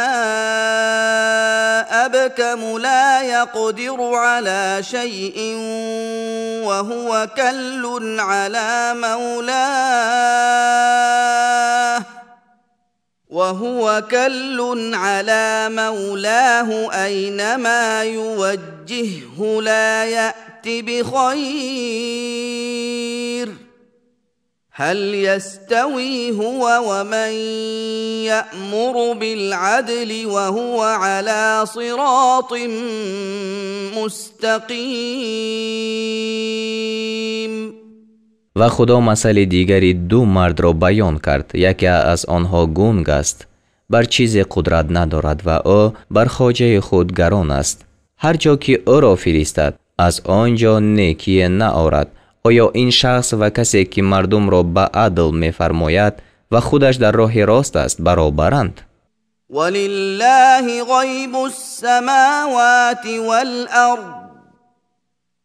أبكم لا يقدر على شيء وهو كل على مولاه وهو كل على مولاه أينما يوجهه لا يأت بخير هل يستوي هو ومن يأمر بالعدل وهو على صراط مستقيم. Ва Худо масали дигари ду мардро баён кард. Яке аз онҳо гунг аст, бар чизе қудрат надорад ва ӯ бар хоҷаи худ гарон аст. Ҳар ҷо ки ӯро фиристад, аз он ҷо некие наорад. Оё ин шахс ва касе ки мардумро ба адл мефармояд ва худаш дар роҳи рост аст, баробаранд? ولله غيب السماوات والأرض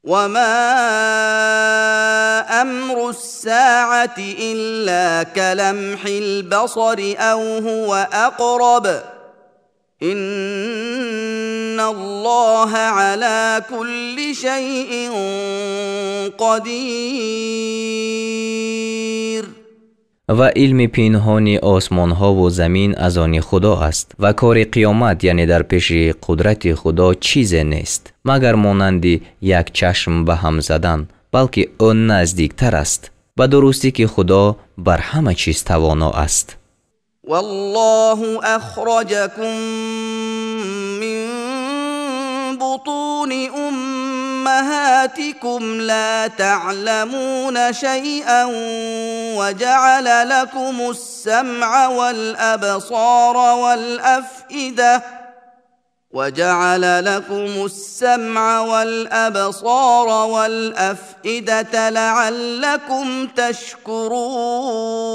وما أمر الساعة إلا كلمح البصر أو هو أقرب إن الله على كل شيء قدير. Ва илми пинҳони осмонҳову замин аз они Худо аст ва кори қиёмат, яъне дар пеши қудрати Худо чизе нест, магар монанди як чашм ба ҳам задан, балки ӯ наздиктар аст. Ба дурустӣ ки Худо бар ҳама чиз тавоно аст. والله أخرجكم من بطون أمهاتكم لا تعلمون شيئا وجعل لكم السمع والأبصار والأفئدة وجعل لكم السمع والأبصار والأفئدة لعلكم تشكرون.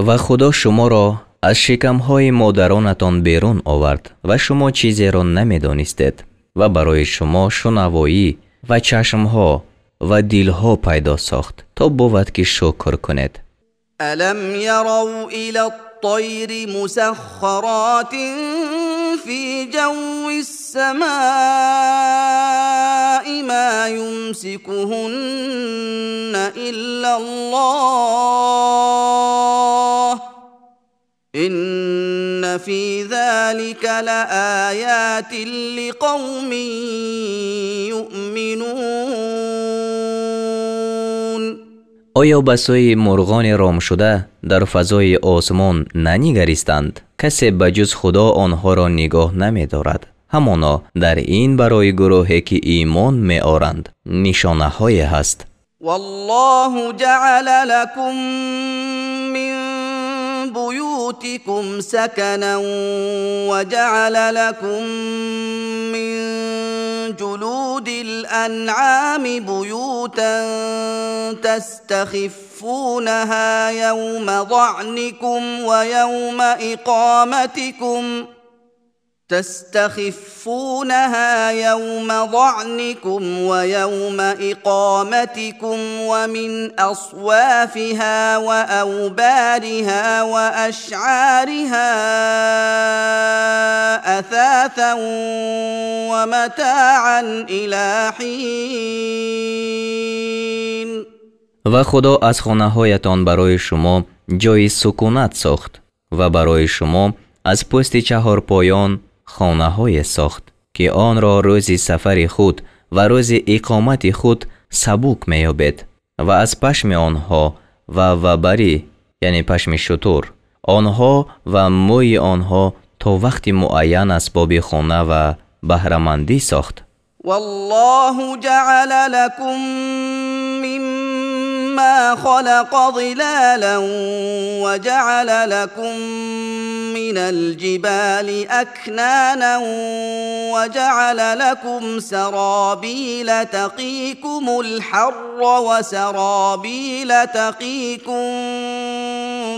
Ва Худо шуморо аз шикамҳои модаронатон берун овард ва шумо чизеро намедонистед ва барои шумо шунавоӣ ва чашмҳо ва дилҳо пайдо сохт, то бувад ки шукр кунед. ألم يروا إلى الطير مسخرات في جو السماء ما يمسكهن إلا الله إن في ذلك لآيات لقوم يؤمنون. Оё ба сӯи мурғони ромшуда дар фазои осмон нанигаристанд? Касе ба ҷуз Худо онҳоро нигоҳ намедорад. Ҳамоно дар ин барои гурӯҳе ки имон меоранд нишонаҳое ҳаст. والله جعل لكم من بيوتكم سكنا وجعل لكم من جلود الأنعام بيوتا تستخفونها يوم ظعنكم ويوم إقامتكم تستخفونها يوم ظعنكم ويوم إقامتكم ومن أصوافها وأوبارها وأشعارها أثاثا ومتاعا إلى حين. Ва Худо аз хонаҳоятон барои шумо ҷои сукунат сохт ва барои шумо аз пӯсти чаҳорпоён хонаҳое сохт, ки онро рӯзи сафари худ ва рӯзи иқомати худ сабук меёбед ва аз пашми онҳо ва вабарӣ, яъне пашми шутур, онҳо ва мӯи онҳо то вақти муайян асбоби хона ва баҳрамандӣ сохт. Валлоҳу ҷаъала лакум мимма халақа зилалан ва ҷаъала лакум من الجبال أكنانا وجعل لكم سرابيل تقيكم الحر وسرابيل تقيكم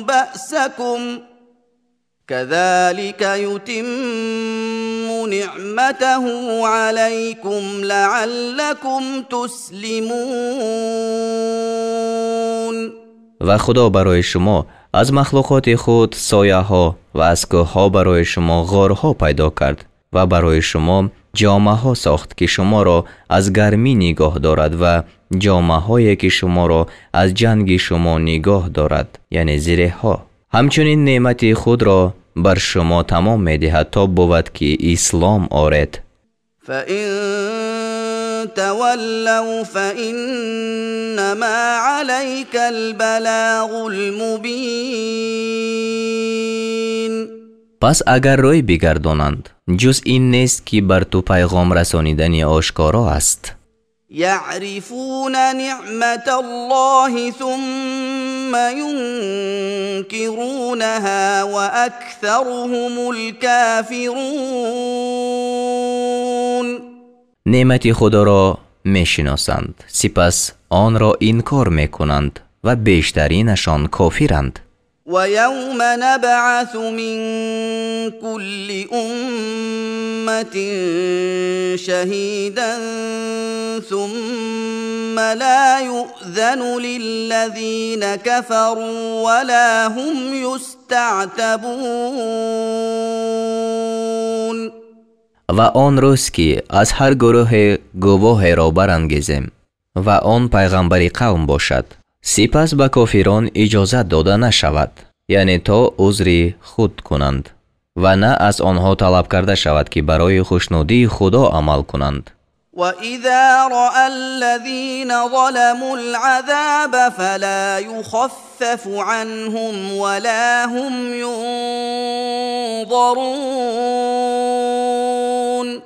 بأسكم كذلك يتم نعمته عليكم لعلكم تسلمون. Ва Худо барои шумо аз махлуқоти худ сояҳо ва аз кӯҳҳо барои шумо ғорҳо пайдо кард ва барои шумо ҷомаҳо сохт, ки шуморо аз гармӣ нигоҳ дорад ва ҷомаҳое, ки шуморо аз ҷанги шумо нигоҳ дорад, яъне зиреҳҳо. Ҳамчунин неъмати худро бар шумо тамом медиҳад, то бувад, ки ислом оред. فإن تولوا فإنما عليك البلاغ المبين. Пас агар рӯй бигардонанд, ҷуз ин нест, ки бар ту пайғом расонидани ошкоро аст. يعرفون نعمة الله ثم ينكرونها وأكثرهم الكافرون. Неъмати Худоро мешиносанд, сипас онро инкор мекунанд ва бештаринашон кофиранд. ويوم نبعث من كل أمة شهيدا ثم لا يؤذن للذين كفروا ولا هم يستعتبون. Ва он рӯз, ки аз ҳар гурӯҳе гувоҳеро барангезем ва он пайғамбари қавм бошад, сипас ба кофирон иҷозат дода нашавад, яъне то узри худ кунанд ва на аз онҳо талаб карда шавад, ки барои хушнудии Худо амал кунанд. وإذا رأى الذين ظلموا العذاب فلا يخفف عنهم ولا هم ينظرون.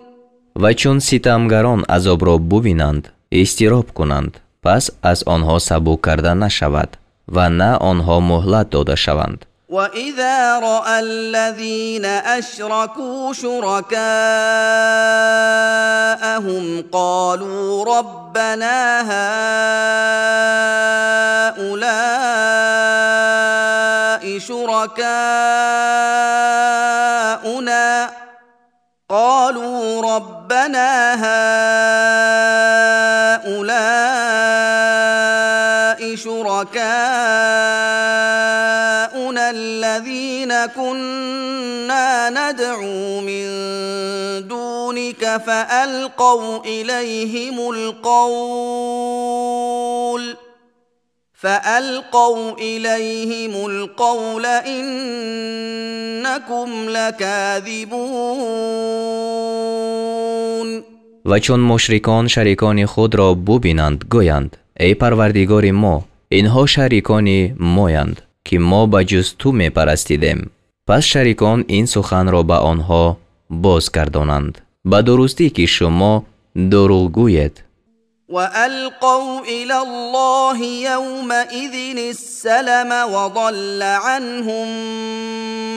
Ва чун ситамгарон азобро бубинанд, изтироб кунанд, пас аз онҳо сабук карда нашавад ва на онҳо муҳлат дода шаванд. وإذا رأى الذين أشركوا شركاءهم قالوا ربنا هؤلاء شركاؤنا قالوا ربنا هؤلاء شركاؤنا الذين كنا ندعو من دونك فألقوا إليهم القول إنكم لكاذبون. Ва чун мушрикон шарикони худро бубинанд, гӯянд: эй Парвардигори мо, инҳо шарикони моянд, ки мо ба ҷуз ту мепарастидем. Пас шарикон ин суханро ба онҳо бозгардонанд: ба дурустӣ, ки шумо дурӯғгӯед. وألقوا إلى الله يومئذ السلم وضل عنهم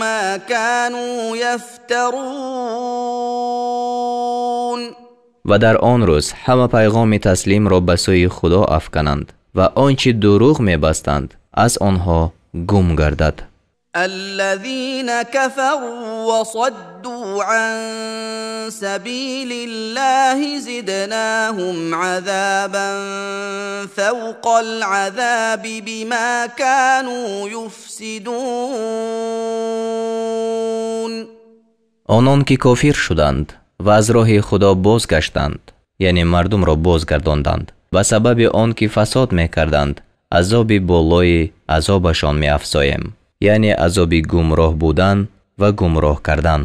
ما كانوا يفترون. Ва дар он рӯз ҳама пайғоми таслимро ба сӯи Худо афкананд ва он чӣ дурӯғ мебастанд, аз онҳо гум гардад. الذين كفروا وصدوا عن سبيل الله زدناهم عذابا فوق العذاب بما كانوا يفسدون. Онон ки кофир шуданд ва аз роҳи Худо бозгаштанд, яъне мардумро бозгардонданд, ба сабаби он ки фасод мекарданд, азоби болои азобашон меафзоем, яъне азоби гумроҳ будан ва гумроҳ кардан.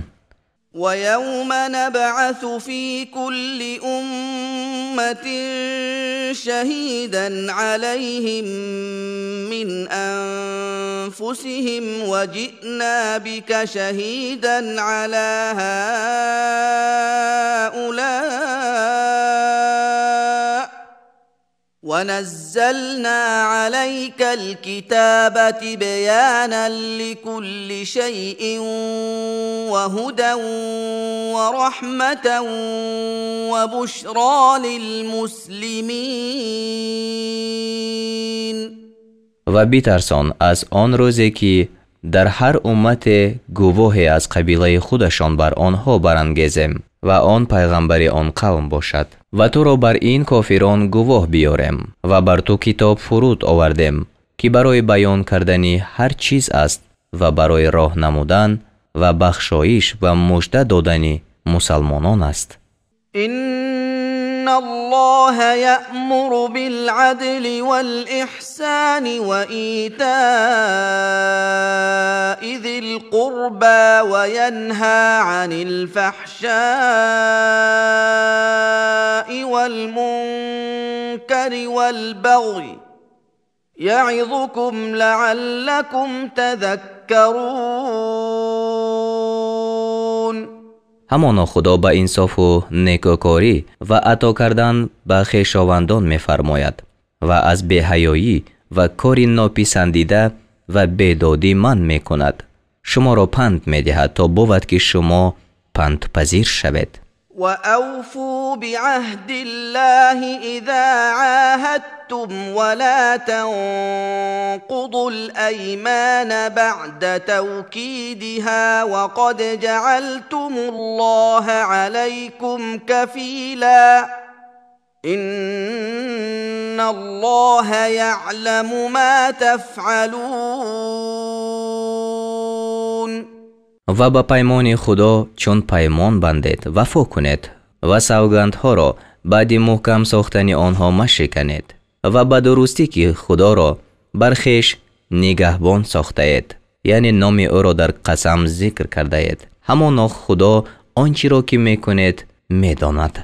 ويوم نبعث في كل أمة شهيدا عليهم من أنفسهم وجئنا بك شهيدا على هؤلاء ونزلنا عليك الكتاب تبيانا لكل شيء وهدى ورحمة وبشرى للمسلمين. Ва битарсон аз он рӯзе ки дар ҳар уммате гувоҳе аз қабилаи худашон бар онҳо барангезем ва он пайғамбари он қавм бошад, ва туро бар ин кофирон гувоҳ биёрем ва бар ту китоб фуруд овардем, ки барои баён кардани ҳар чиз аст ва барои роҳ намудан ва бахшоиш ва мужда додани мусалмонон аст. إن الله يأمر بالعدل والإحسان وإيتاء ذي القربى وينهى عن الفحشاء والمنكر والبغي يعظكم لعلكم تذكرون. Ҳамоно Худо ба инсофу некӯкорӣ ва ато кардан ба хешовандон мефармояд ва аз беҳаёӣ ва кори нописандида ва бедодӣ манъ мекунад. Шуморо панд медиҳад, то бувад ки шумо пандпазир шавед. وأوفوا بعهد الله إذا عاهدتم ولا تنقضوا الأيمان بعد توكيدها وقد جعلتم الله عليكم كفيلا إن الله يعلم ما تفعلون. Ва ба паймони Худо чун паймон бандед, вафо кунед ва савгандҳоро баъди муҳкам сохтани онҳо машиканед ва ба дурустӣ ки Худоро бар хеш нигаҳбон сохтаед, яъне номи ӯро дар қасам зикр кардаед. Ҳамоно Худо он чиро ки мекунед медонад.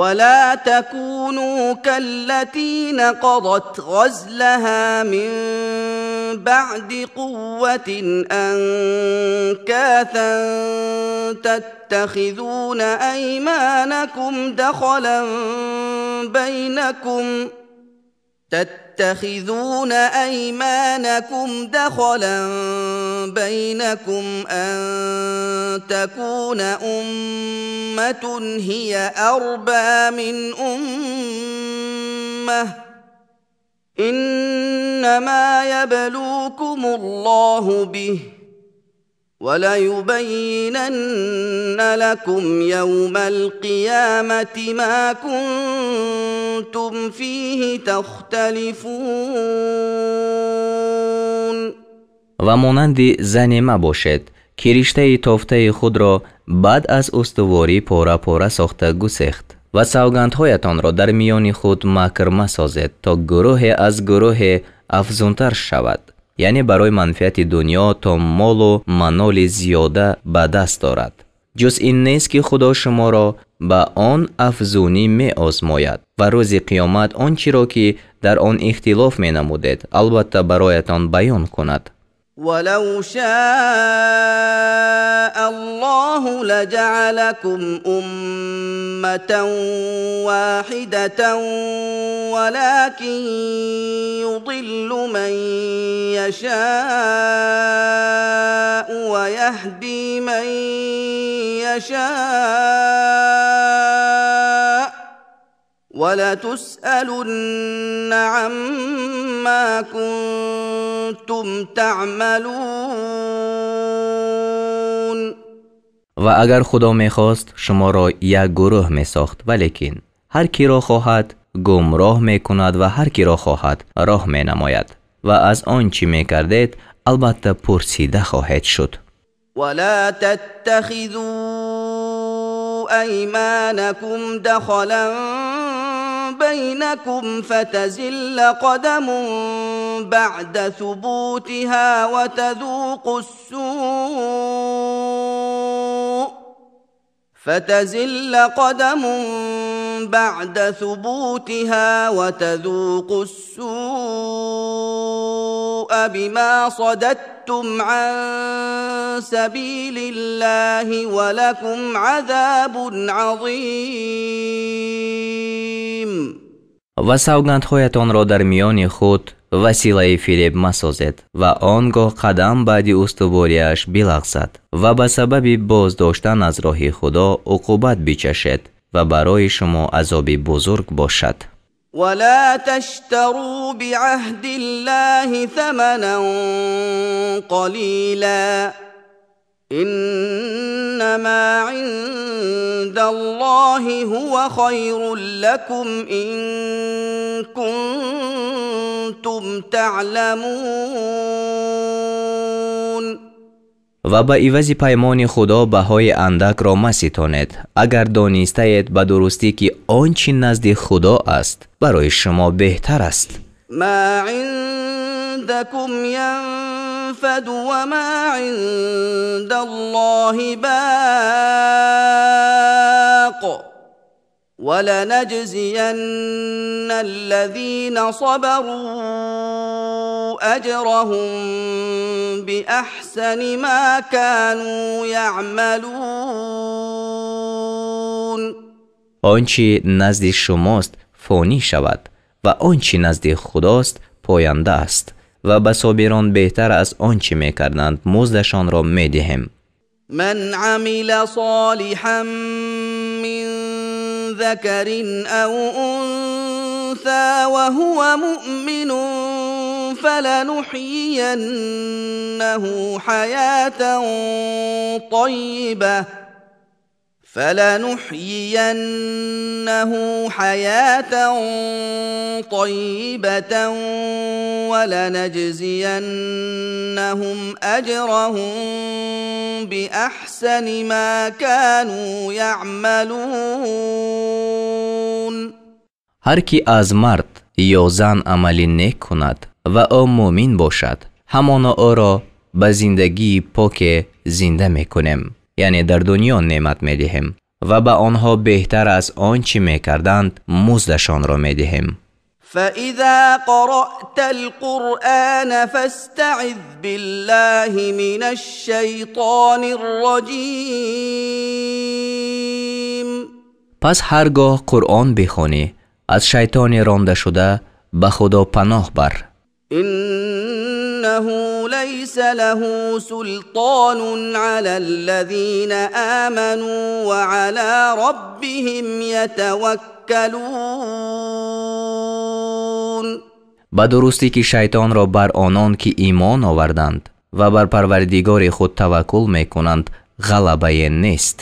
ولا تكونوا كالتي نقضت غزلها من بعد قوة أنكاثا تتخذون أيمانكم دخلا بينكم أن تكون أمة هي أربى من أمة إنما يبلوكم الله به وليبينن لكم يوم القيامة ما كنتم فيه تختلفون. Ва монанди зане мабошед, ки риштаи тофтаи худро баъд аз устуворӣ пора-пора сохта гусехт ва савгандҳоятонро дар миёни худ макр масозед, то гурӯҳе аз гурӯҳе афзунтар шавад, яъне барои манфиати дунё то молу маноли зиёда ба даст дорад. Ҷуз ин нест ки Худо шуморо ба он афзунӣ меозмояд ва рӯзи қиёмат он чиро ки дар он ихтилоф менамудед, албатта бароятон баён кунад. ولو شاء الله لجعلكم أمة واحدة ولكن يضل من يشاء ويهدي من يشاء ولتسألن عما كنتم تعملون. Ва агар Худо мехост, шуморо як гурӯҳ месохт, валекин ҳар киро хоҳад гумроҳ мекунад ва ҳар киро хоҳад роҳ менамояд, ва аз он чӣ мекардед албатта пурсида хоҳед шуд. ولا تتخذوا أيمانكم دخلا بينكم فتزل قدم بعد ثبوتها وتذوقوا السوء فتزل قدم بعد ثبوتها وتذوقوا السوء بما صددتم عن سبيل الله ولكم عذاب عظيم. Ва савгандҳоятонро дар миёни худ василаи фиреб масозед, ва он гоҳ қадам баъди устувориаш билағзад ва ба сабаби боздоштан аз роҳи Худо уқубат бичашед ва барои шумо азоби бузург бошад. ولا تشتروا بعهد الله ثمنا قليلا إنما عند الله هو خير لكم إن كنتم تعلمون. Ва ба ивази паймони Худо баҳои андакро маситонед, агар донистаед ба дурустӣ, ки он чӣ назди Худо аст барои шумо беҳтар аст. ما عندكم ينفد وما عند الله باق ولنجزين الذين صبروا أجرهم بأحسن ما كانوا يعملون. Он чӣ назди шумост фонӣ шавад ва он чӣ назди Худост поянда аст, ва ба собирон беҳтар аз он чӣ мекарданд муздашонро медиҳем. من عمل صالحا من ذكر أو أنثى وهو مؤمن فلنحيينه حياة طيبة فلنحيينه حياة طيبة ولنجزينهم أجرهم بأحسن ما كانوا يعملون. Ҳар ки аз мард ё зан амали нек кунад ва ӯ мӯмин бошад, ҳамоно ӯро ба зиндагии поке зинда мекунем, яъне дар дунё неъмат медиҳем, ва ба онҳо беҳтар аз он чӣ мекарданд муздашонро медиҳем. فإذا قرأت القرآن فاستعذ بالله من الشيطان الرجيم. Пас ҳар гоҳ Қуръон бихонӣ, аз шайтони рондашуда ба Худо паноҳ бар. إنه ليس له سلطان على الذين آمنوا وعلى ربهم يتوكلون. Ба дурустӣ, ки шайтонро бар онон, ки имон оварданд ва бар Парвардигори худ таваккул мекунанд, ғалабае нест.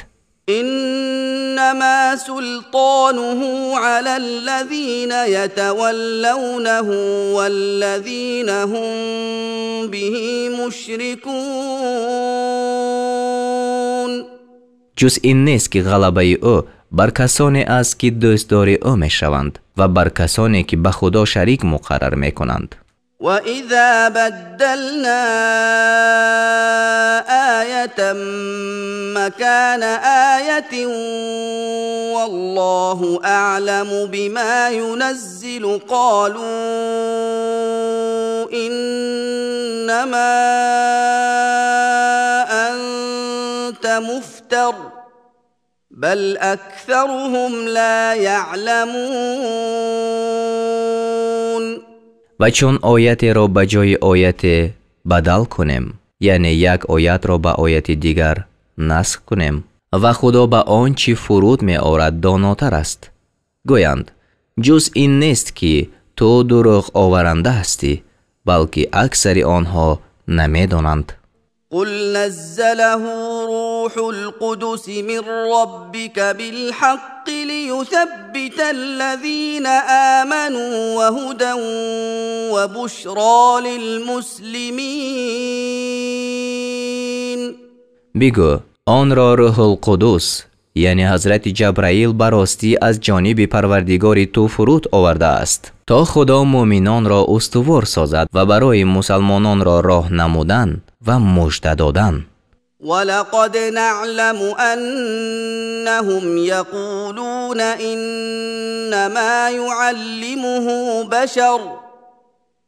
إنما سلطانه على الذين يتولونه والذين هم به مشركون. Ҷуз ин нест, ки ғалабаи ӯ бар касоне аст, ки дӯстдори ӯ мешаванд, ва бар касоне, ки ба Худо шарик муқаррар мекунанд. وإذا بدلنا آية مكان آية والله أعلم بما ينزل قالوا إنما أنت مفتر بل أكثرهم لا يعلمون. Ва чун оятеро ба ҷои ояте бадал кунем, яъне як оятро ба ояти дигар насх кунем, ва Худо ба он чӣ фуруд меорад донотар аст, гӯянд: Ҷуз ин нест ки ту дурӯғ оваранда ҳастӣ, балки аксари онҳо намедонанд. قل نزله روح القدس من ربك بالحق ليثبت الذين آمنوا وهدى وبشرى للمسلمين. Бигӯ, онро Рӯҳулқудус, яъне ҳазрати Ҷабраил, ба ростӣ аз ҷониби Парвардигори ту фуруд овардааст, то Худо мӯъминонро устувор созад ва барои мусалмононро роҳ намудан ва мужда додан. ولقد نعلم أنهم يقولون إنما يعلمه بشر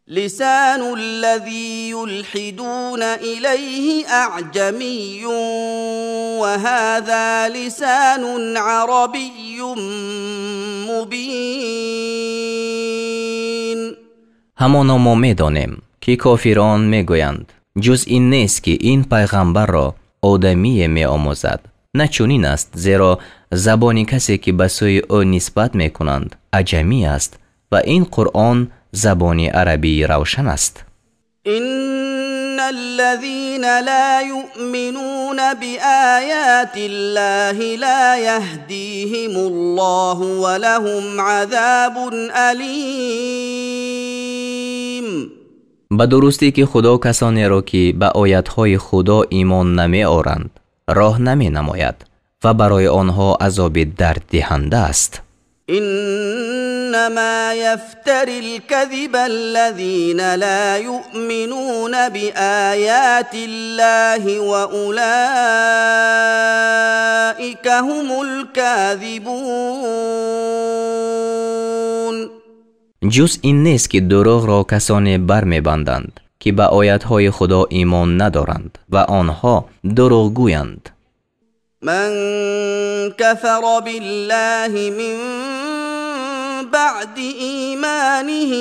لسان الذي يلحدون إليه أعجمي وهذا لسان عربي مبين. Ҳамоно мо медонем, ки кофирон мегӯянд, ҷуз ин нест, ки ин пайғамбарро одамие меомӯзад. На чунин аст, зеро забони касе, ки ба сӯи ӯ нисбат мекунанд, аҷамӣ аст ва ин Қуръон забони арабии равшан аст. إن الذين لا يؤمنون بآيات الله لا يهديهم الله ولهم عذاب أليم. Ба дурустӣ, ки Худо касонеро, ки ба оятҳои Худо имон намеоранд, роҳ наменамояд ва барои онҳо азоби дарддиҳанда аст. إنما يفتري الكذب الذين لا يؤمنون بآيات الله وأولئك هم الكاذبون. Ҷуз ин нест, ки дурӯғро касоне бармебанданд, ки ба оятҳои Худо имон надоранд ва онҳо дурӯғгӯянд. من كفر بالله من بعد إيمانه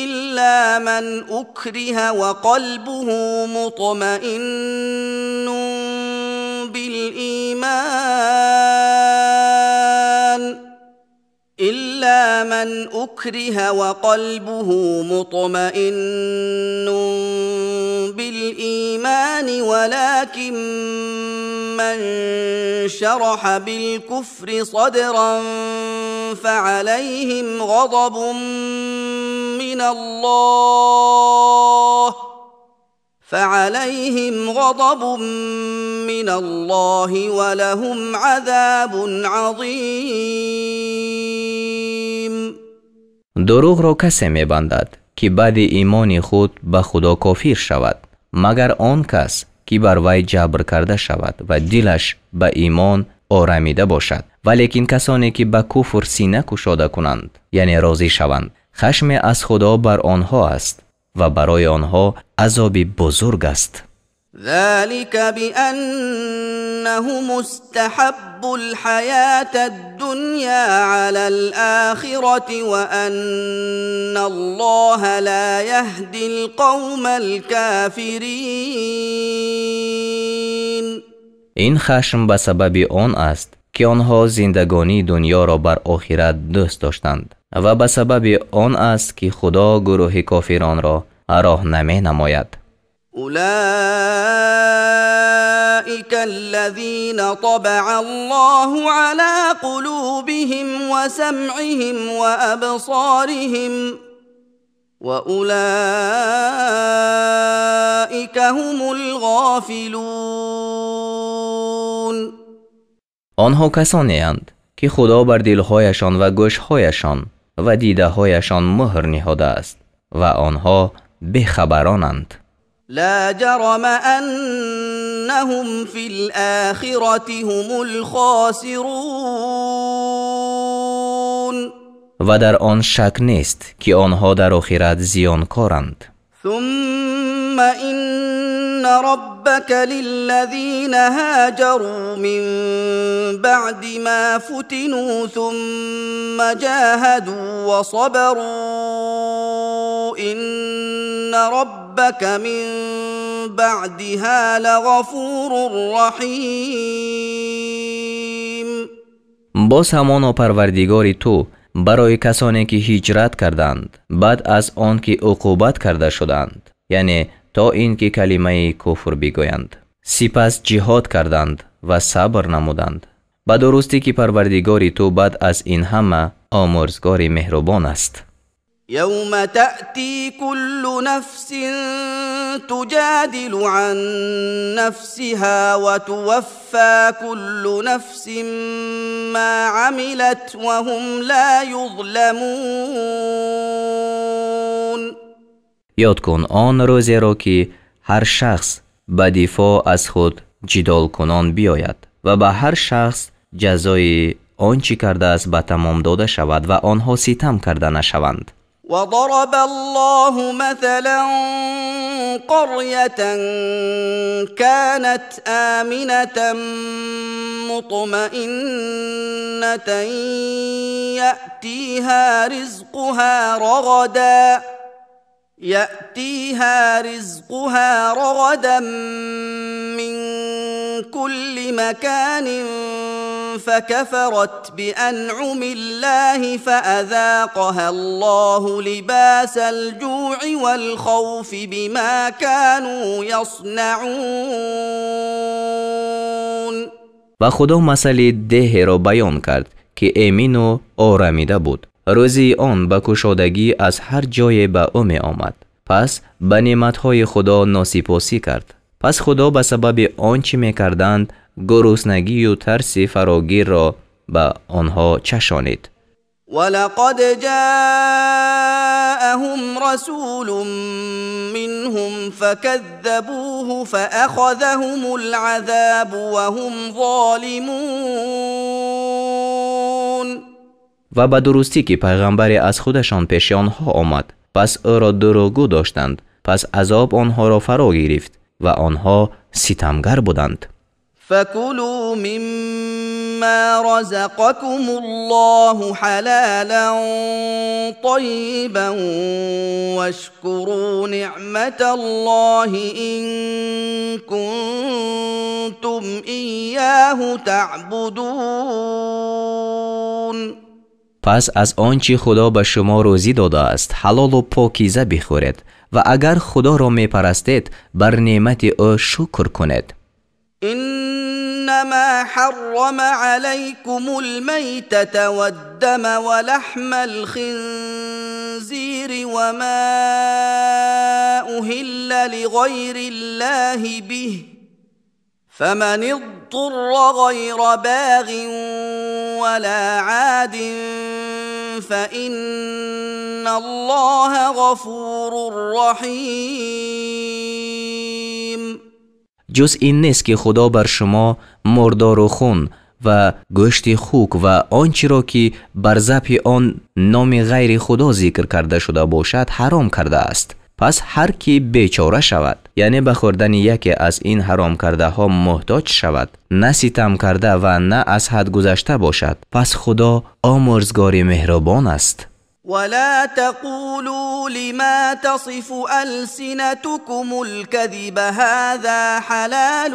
إلا من أكره وقلبه مطمئن بالإيمان إلا من أكره وقلبه مطمئن بالإيمان ولكن من شرح بالكفر صدرا فعليهم غضب من الله فعليهم غضب من الله ولهم عذاب عظيم. Дурӯғро касе мебандад, ки баъди имони худ ба Худо кофир шавад, магар он кас, ки бар вай ҷабр карда шавад ва дилаш ба имон орамида бошад. Валекин касоне, ки ба куфр сина кушода кунанд, яъне розӣ шаванд, хашме аз Худо бар онҳо аст ва барои онҳо азоби бузург аст. ذلك بأنهم استحبوا الحياة الدنيا على الآخرة وأن الله لا يهدي القوم الكافرين. Ин хашм ба сабаби он аст, ки онҳо зиндагонии дунёро бар охират дӯст доштанд ва ба сабаби он аст, ки Худо гурӯҳи кофиронро роҳ наменамояд. أولئك الذين طبع الله على قلوبهم وسمعهم وأبصارهم وأولئك هم الغافلون. Онҳо касонеанд, ки Худо бар дилҳояшон ва гӯшҳояшон ва дидаҳояшон муҳр ниҳодааст ва онҳо бехабаронанд. لا جرم أنهم في الآخرة هم الخاسرون. Ва дар он шак нест, ки онҳо дар охират зиёнкоранд. ثم إن ربك للذين هاجروا من بعد ما فتنوا ثم جاهدوا وصبروا إن ربك من بعدها لغفور رحيم. Боз ҳамоно Парвардигори ту барои касоне ки ҳиҷрат карданд баъд аз он ки уқубат карда шуданд, яъне то ин ки калимаи куфр бигӯянд, сипас ҷиҳод карданд ва сабр намуданд, ба дурустӣ ки Парвардигори ту баъд аз ин ҳама омӯрзгори меҳрубон аст. يوم تأتي كل نفس تجادل عن نفسها وتوفى كل نفس ما عملت وهم لا يظلمون. Ёд кун он рӯзеро ки ҳар шахс ба дифоъ аз худ ҷидолкунон биёяд ва ба ҳар шахс ҷазои он чӣ кардааст ба тамом дода шавад ва онҳо ситам карда нашаванд. وضرب الله مثلا قرية كانت آمنة مطمئنة يأتيها رزقها رغدا من كل مكان فكفرت بأنعم الله فأذاقها الله لباس الجوع والخوف بما كانوا يصنعون. Ва Худо масъали деҳеро баён кард ки эмину орамида буд. Рӯзии он ба кушодагӣ аз ҳар ҷое ба ӯ меомад. Пас ба неъматҳои Худо носипосӣ кард. Пас Худо ба сабаби он чӣ мекарданд гуруснагию тарси фарогирро ба онҳо чашонид. ولقد جاءهم رسول منهم فكذبوه فأخذهم العذاب وهم ظالمون. Ва ба дурустӣ ки пайғамбаре аз худашон пеши онҳо омад, пас ӯро дурӯғгӯ доштанд, пас азоб онҳоро фаро гирифт ва онҳо ситамгар буданд. فكلوا مما رزقكم الله حلالا طيبا واشكروا نعمة الله إن كنتم إياه تعبدون. Пас аз он чӣ Худо ба шумо рӯзӣ додааст ҳалолу покиза бихӯред ва агар Худоро мепарастед бар неъмати ӯ шукр кунед. إنما حرم عليكم الميتة والدم ولحم الخنزير وما أهل لغير الله به فمن اضطر غير باغ ولا عاد فإن الله غفور رحيم. Ҷуз ин нест ки Худо бар шумо мурдору хун ва гӯшти хук ва он чиро ки бар забҳи он номи ғайри Худо зикр карда шуда бошад ҳаром кардааст. Пас ҳар ки бечора шавад, яъне ба хӯрдани яке аз ин ҳаромкардаҳо муҳтоҷ шавад, на ситам карда ва на аз ҳад гузашта бошад, пас Худо омӯрзгори меҳрубон аст. ولا تقولوا لما تصف ألسنتكم الكذب هذا حلال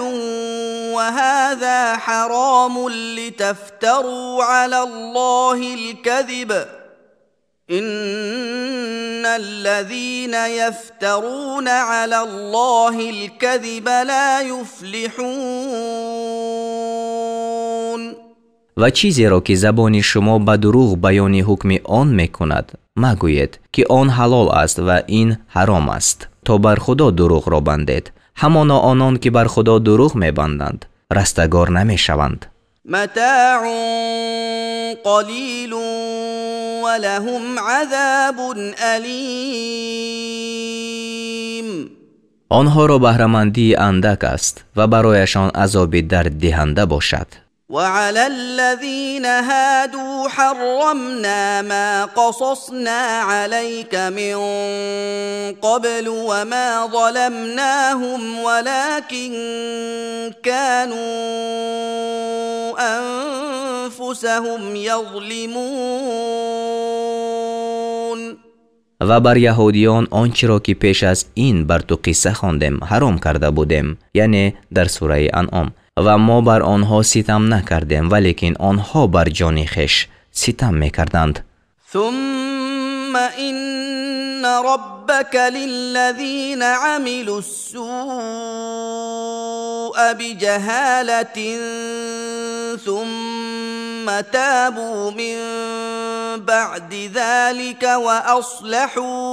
وهذا حرام لتفتروا على الله الكذب إن الذين يفترون على الله الكذب لا يفلحون. Ва чизеро ки забони шумо ба дурӯғ баёни ҳукми он мекунад, магӯед ки он ҳалол аст ва ин ҳаром аст, то бар Худо дурӯғро бандед. Ҳамоно онон ки бар Худо дурӯғ мебанданд, растагор намешаванд. متاع قليل ولهم عذاب أليم. Онҳоро баҳрамандии андак аст ва барояшон азоби дарддиҳанда бошад. وعلى الذين هادوا حرمنا ما قصصنا عليك من قبل وما ظلمناهم ولكن كانوا أنفسهم يظلمون. Ва бар яҳудиён он чиро ки пеш аз ин бар ту қисса хондем ҳаром карда будем, яъне дар сураи Анъом, Ва мо бар онҳо ситам накардем, валекин онҳо бар ҷони хеш ситам мекарданд. ثم إن ربك للذين عملوا السوء بجهالة ثم تابوا من بعد ذلك وأصلحوا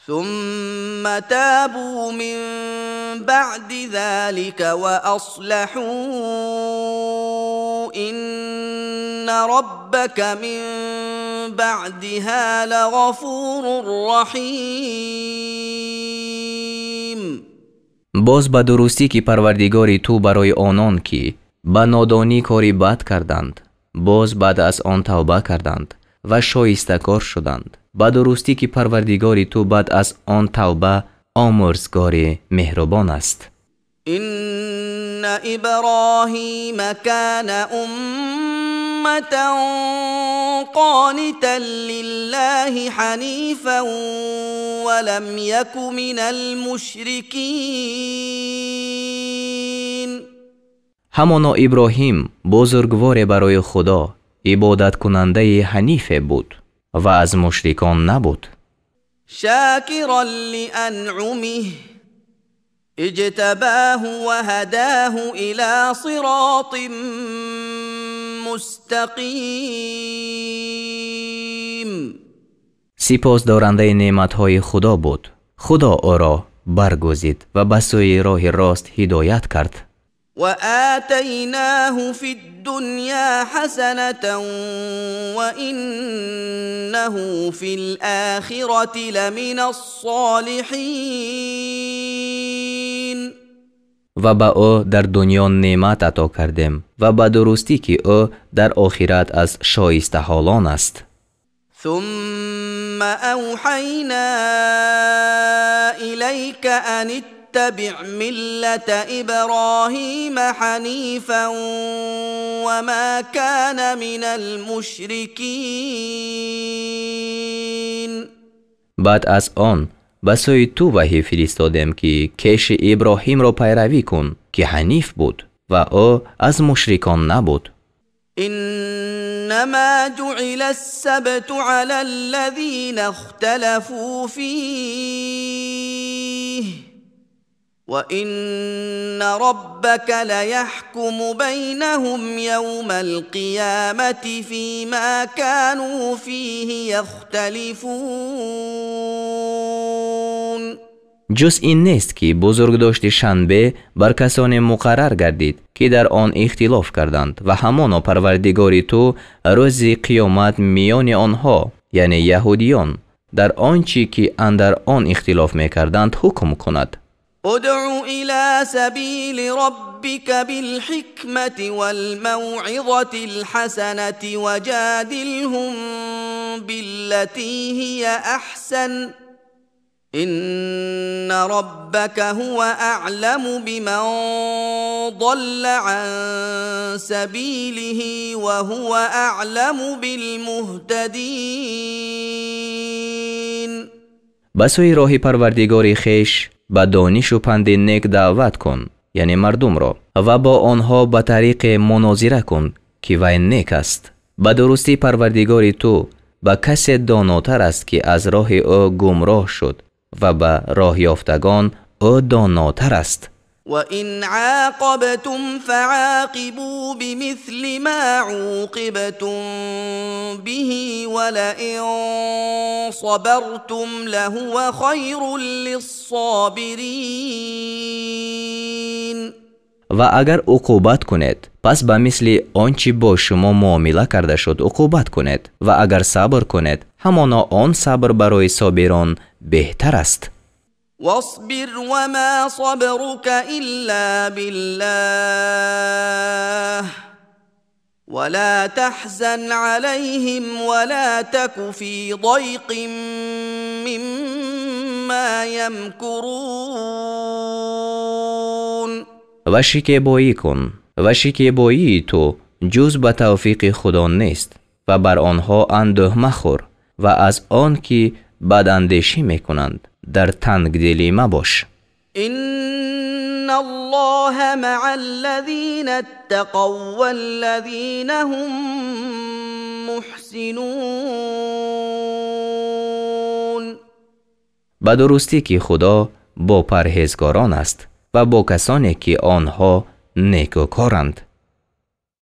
ثم تابوا من بعد ذلك وأصلحوا إن ربك من بعدها لغفور رحيم. Боз ба дурустӣ ки Парвардигори ту барои онон ки ба нодонӣ кори бад карданд, боз баъд аз он тавба карданд ва шоистакор шуданд, ба дурустӣ ки Парвардигори ту баъд аз он тавба омӯрзгори меҳрубон аст. إن إبراهيم كان أمة قانتا لله حنيفا ولم يك من المشركين. Ҳамоно Иброҳим бузургворе барои Худо, ибодаткунандаи ҳанифе буд ва аз мушрикон набуд. شاكرا لأنعمه اجتباه وهداه إلى صراط مستقيم. Сипосдорандаи неъматҳои Худо буд. Худо ӯро баргузид ва ба сӯи роҳи рост ҳидоят кард. وآتيناه في الدنيا حسنة وإنه في الآخرة لمن الصالحين. Ва ба ӯ дар дунё неъмат ато кардем ва ба дурустӣ ки ӯ дар охират аз шоистаҳолон аст. ثم أوحينا إليك أن اتبع ملة إبراهيم حنيفا وما كان من المشركين. Баъд аз он ба сӯи ту ваҳй фиристодем ки кеши Иброҳимро пайравӣ кун, ки ҳаниф буд ва ӯ аз мушрикон набуд. إنما جعل السبت على الذين اختلفوا فيه وإن ربك ليحكم بينهم يوم القيامة فيما كانوا فيه يختلفون. Ҷуз ин нест ки бузургдошти шанбе бар касоне муқаррар гардид, ки дар он ихтилоф карданд, ва ҳамоно Парвардигори ту рӯзи қиёмат миёни онҳо, яъне яҳудиён, дар он чӣ ки андар он ихтилоф мекарданд, ҳукм кунад. ادع إلى سبيل ربك بالحكمة والموعظة الحسنة وجادلهم بالتي هي أحسن إن ربك هو أعلم بمن ضل عن سبيله وهو أعلم بالمهتدين. Ба сӯи роҳи Парвардигори хеш ба донишу панди нек даъват кун, яъне мардумро, ва бо онҳо ба тариқе мунозира кун, ки вай нек аст. Ба дурустӣ Парвардигори ту ба касе донотар аст, ки аз роҳи ӯ гумроҳ шуд, ва ба роҳёфтагон ӯ донотар аст. وإن عاقبتم فعاقبوا بمثل ما عوقبتم به ولئن صبرتم لهو خير للصابرين. Ва агар уқубат кунед, пас ба мисли он чӣ бо шумо муомила карда шуд, уқубат кунед, ва агар сабр кунед, ҳамоно он сабр барои собирон беҳтар аст. واصبر وما صبرك إلا بالله ولا تحزن عليهم ولا تك في ضيق مما يمكرون. Ва шикебоӣ кун, ва шикебоии ту ҷуз ба тавфиқи Худо нест, ва бар онҳо андӯҳ махӯр ва аз он ки бадандешӣ мекунанд дар тангдилӣ мабош. إن الله مع الذين اتقوا والذين هم محسنون. Ба дурустӣ ки Худо бо парҳезгорон аст ва бо касоне ки онҳо некӯкоранд.